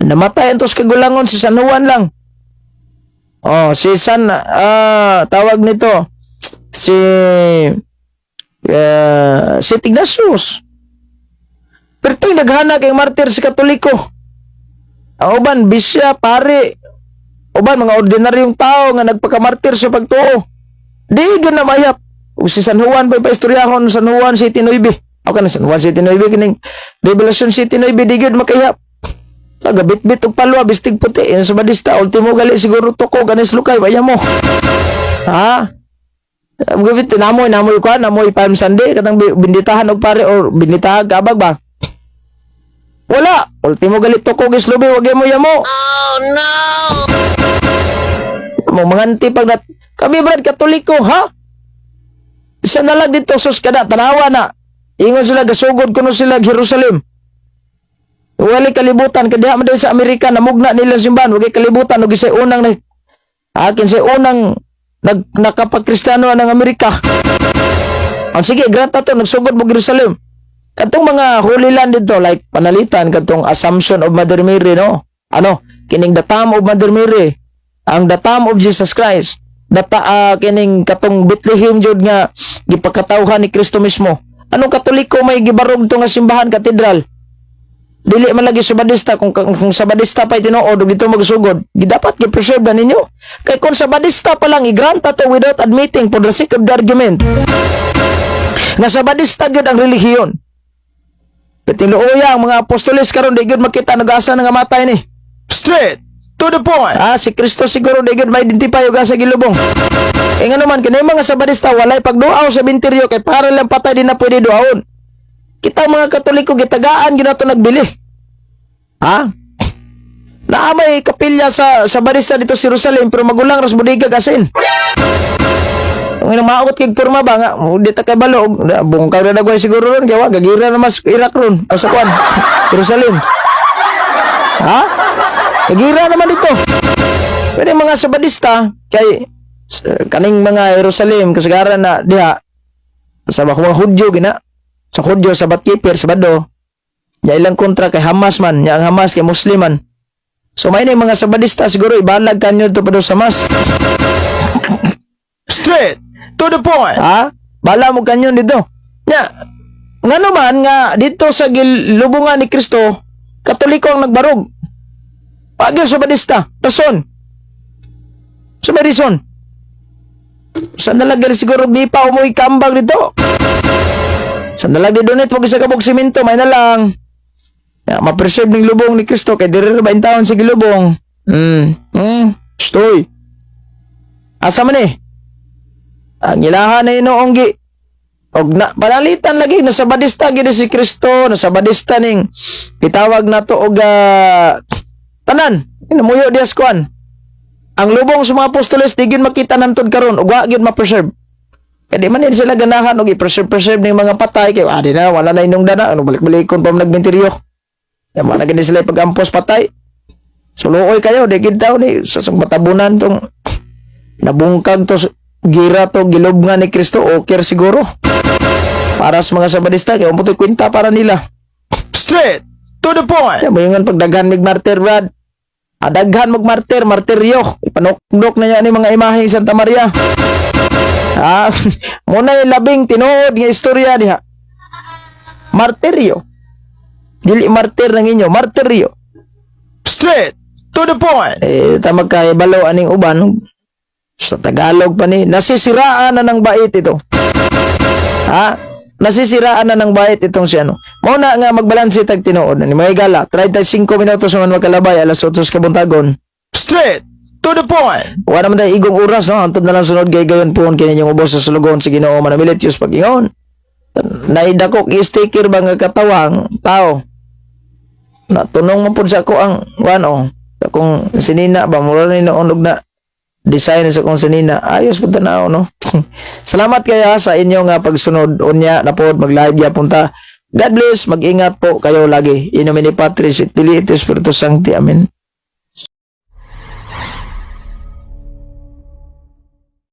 Namatay ang tos kagulangon si San Juan lang. Oh, si San tawag nito si si Ignatius. Pero ito'y naghana kay martir si Katoliko. Ang uban, bisya, pare. Uban, mga ordinaryong tao nga nagpakamartir sa pagtuo. Di gan na mayap. Ug si San Juan pa istoryahon, San Juan City 9. Ako na San Juan City 9 kining Revelation City 9, di gyud makayap. Taga bitbit og palwa bistig puti yan sa Badista ultimo gali siguro tuko ganis lukay baya mo. Ha? Gabit namoy namoy kuan, namoy Palm Sunday, katang binditahan og pare or binditahan kabag ba? Wala. Ultimo galit to ko gislubi, wag mo yamo. Oh no! Mo manganti pag nat kami, brad, Katoliko, ha? Isa na lang dito sus kada tanawa na. Ingon sila gasugod kuno sila Jerusalem. Wali kalibutan kay diha man dahil sa Amerika namugna nila simbahan, wagi kalibutan og isay unang na akin say unang nag nakapagkristiyano ng Amerika. Ang sige, granta to nagsugod mo Jerusalem. Katong mga Holy Land dito, like panalitan katong Assumption of Mother Mary, no. Ano, kining the tomb of Mother Mary, ang the tomb of Jesus Christ, data kining katong Bethlehem jud nga gipakatawhan ni Kristo mismo. Anong Katoliko may gibarog to nga simbahan, katedral? Dili man lagi Sabadista. Kung Sabadista pa tinuod ug dito magsugod, gidapat gi-preserve na ninyo. Kay kung Sabadista pa lang igranta to without admitting, for the sake of the argument, nga Sabadista gyud ang relihiyon. Petiluoya ang mga apostoles karon di gyud makita, nag-asa nga matay ni. Straight to the point. Ah, si Kristo siguro di gyud ma-identify og asa gilubong. Eh nga naman kini mga Sabadista walay pagduaw sa minteryo kay para lang patay, di na pwede duawon. Kita mga Katoliko gitagaan gyud nato nagbili. Ha? Naa may kapilya sa Sabadista dito sa Jerusalem pero magulang ras bodega asin. Ang inang maot kay porma ba nga di ta kay balo og bungkag ra dagway siguro ron kay wa gagira na mas Iraq ron o sa kwan Jerusalem. Ha? Gagira naman dito. Pwede mga Sabadista kay kaning mga Jerusalem kasagaran na diha sa mga Hudyo gina sa Hudyo, Sabbath keeper, Sabado nya ilang kontra kay Hamas man nya, ang Hamas kay Muslim man. So may na yung mga Sabadista siguro ibalag kanyo to pa daw sa mas. Straight to the point. Ha? Bala mo kanyon dito. Nya, ngano man nga dito sa gilubungan ni Kristo, Katoliko ang nagbarog. Pagyo Sabadista, rason. Sa may reason. Sa nalang siguro di pa umuwi kambang dito. Sa nalang di donate mo isa kabog simento, may na lang. Ya, ma-preserve ning lubong ni Kristo kay diri ra ba taon sa gilubong. Stoy. Asa man eh? Ang ilahan na inoong gi og na panalitan lagi na Sabadista gid si Kristo, na Sabadista ning gitawag nato og tanan namuyo dias kuan. Ang lubong sa mga apostoles di gyud makita nantod karon ug wa gyud ma-preserve. Kay di man din sila ganahan og i-preserve preserve ning mga patay kay di na wala na inong dana ano, balik-balikon pa man nagmentiryo. Ya man na gini sila pag-ampos patay. Suluoy kayo di gid taw ni sa matabunan tong nabungkag to gira to gilubngan ni Kristo, okay siguro. Para sa mga Sabadista kay umutoy kwenta para nila. Straight to the point. Kaya mo pagdaghan mig martir, brad. Adaghan mag martir, martiryo. Ipanukdok na niya ni mga imahe Santa Maria. Ah, muna yung labing tinuod nga istorya diha. Martiryo. Dili martir ng inyo, martiryo. Straight to the point. Eh, ta magkaibalo aning uban sa Tagalog pa ni nasisiraan na ng bait ito. Ha? Nasisiraan na ng bait itong si ano. Mao na nga magbalanse tag tinuod ni mga gala. 35 minutos man magkalabay alas 8 sa kabuntagon. Straight to the point. Wala naman tayo igong oras, no? Antod na lang sunod kay gayon po kini inyong ubos sa sulugon sa Ginoo manamilit Diyos pag-ingon. Naidakok i-sticker ba nga katawang tao? Natunong man pud sa ako ang ano, akong sinina ba, mura ni noon og na design sa akong sinina. Ayos pud tanaw, no? Salamat kaya sa inyong pagsunod unya na pod mag-live gyapon ta. God bless, mag-ingat po kayo lagi. In nomine Patris et Filii et Spiritus Sancti. Amen.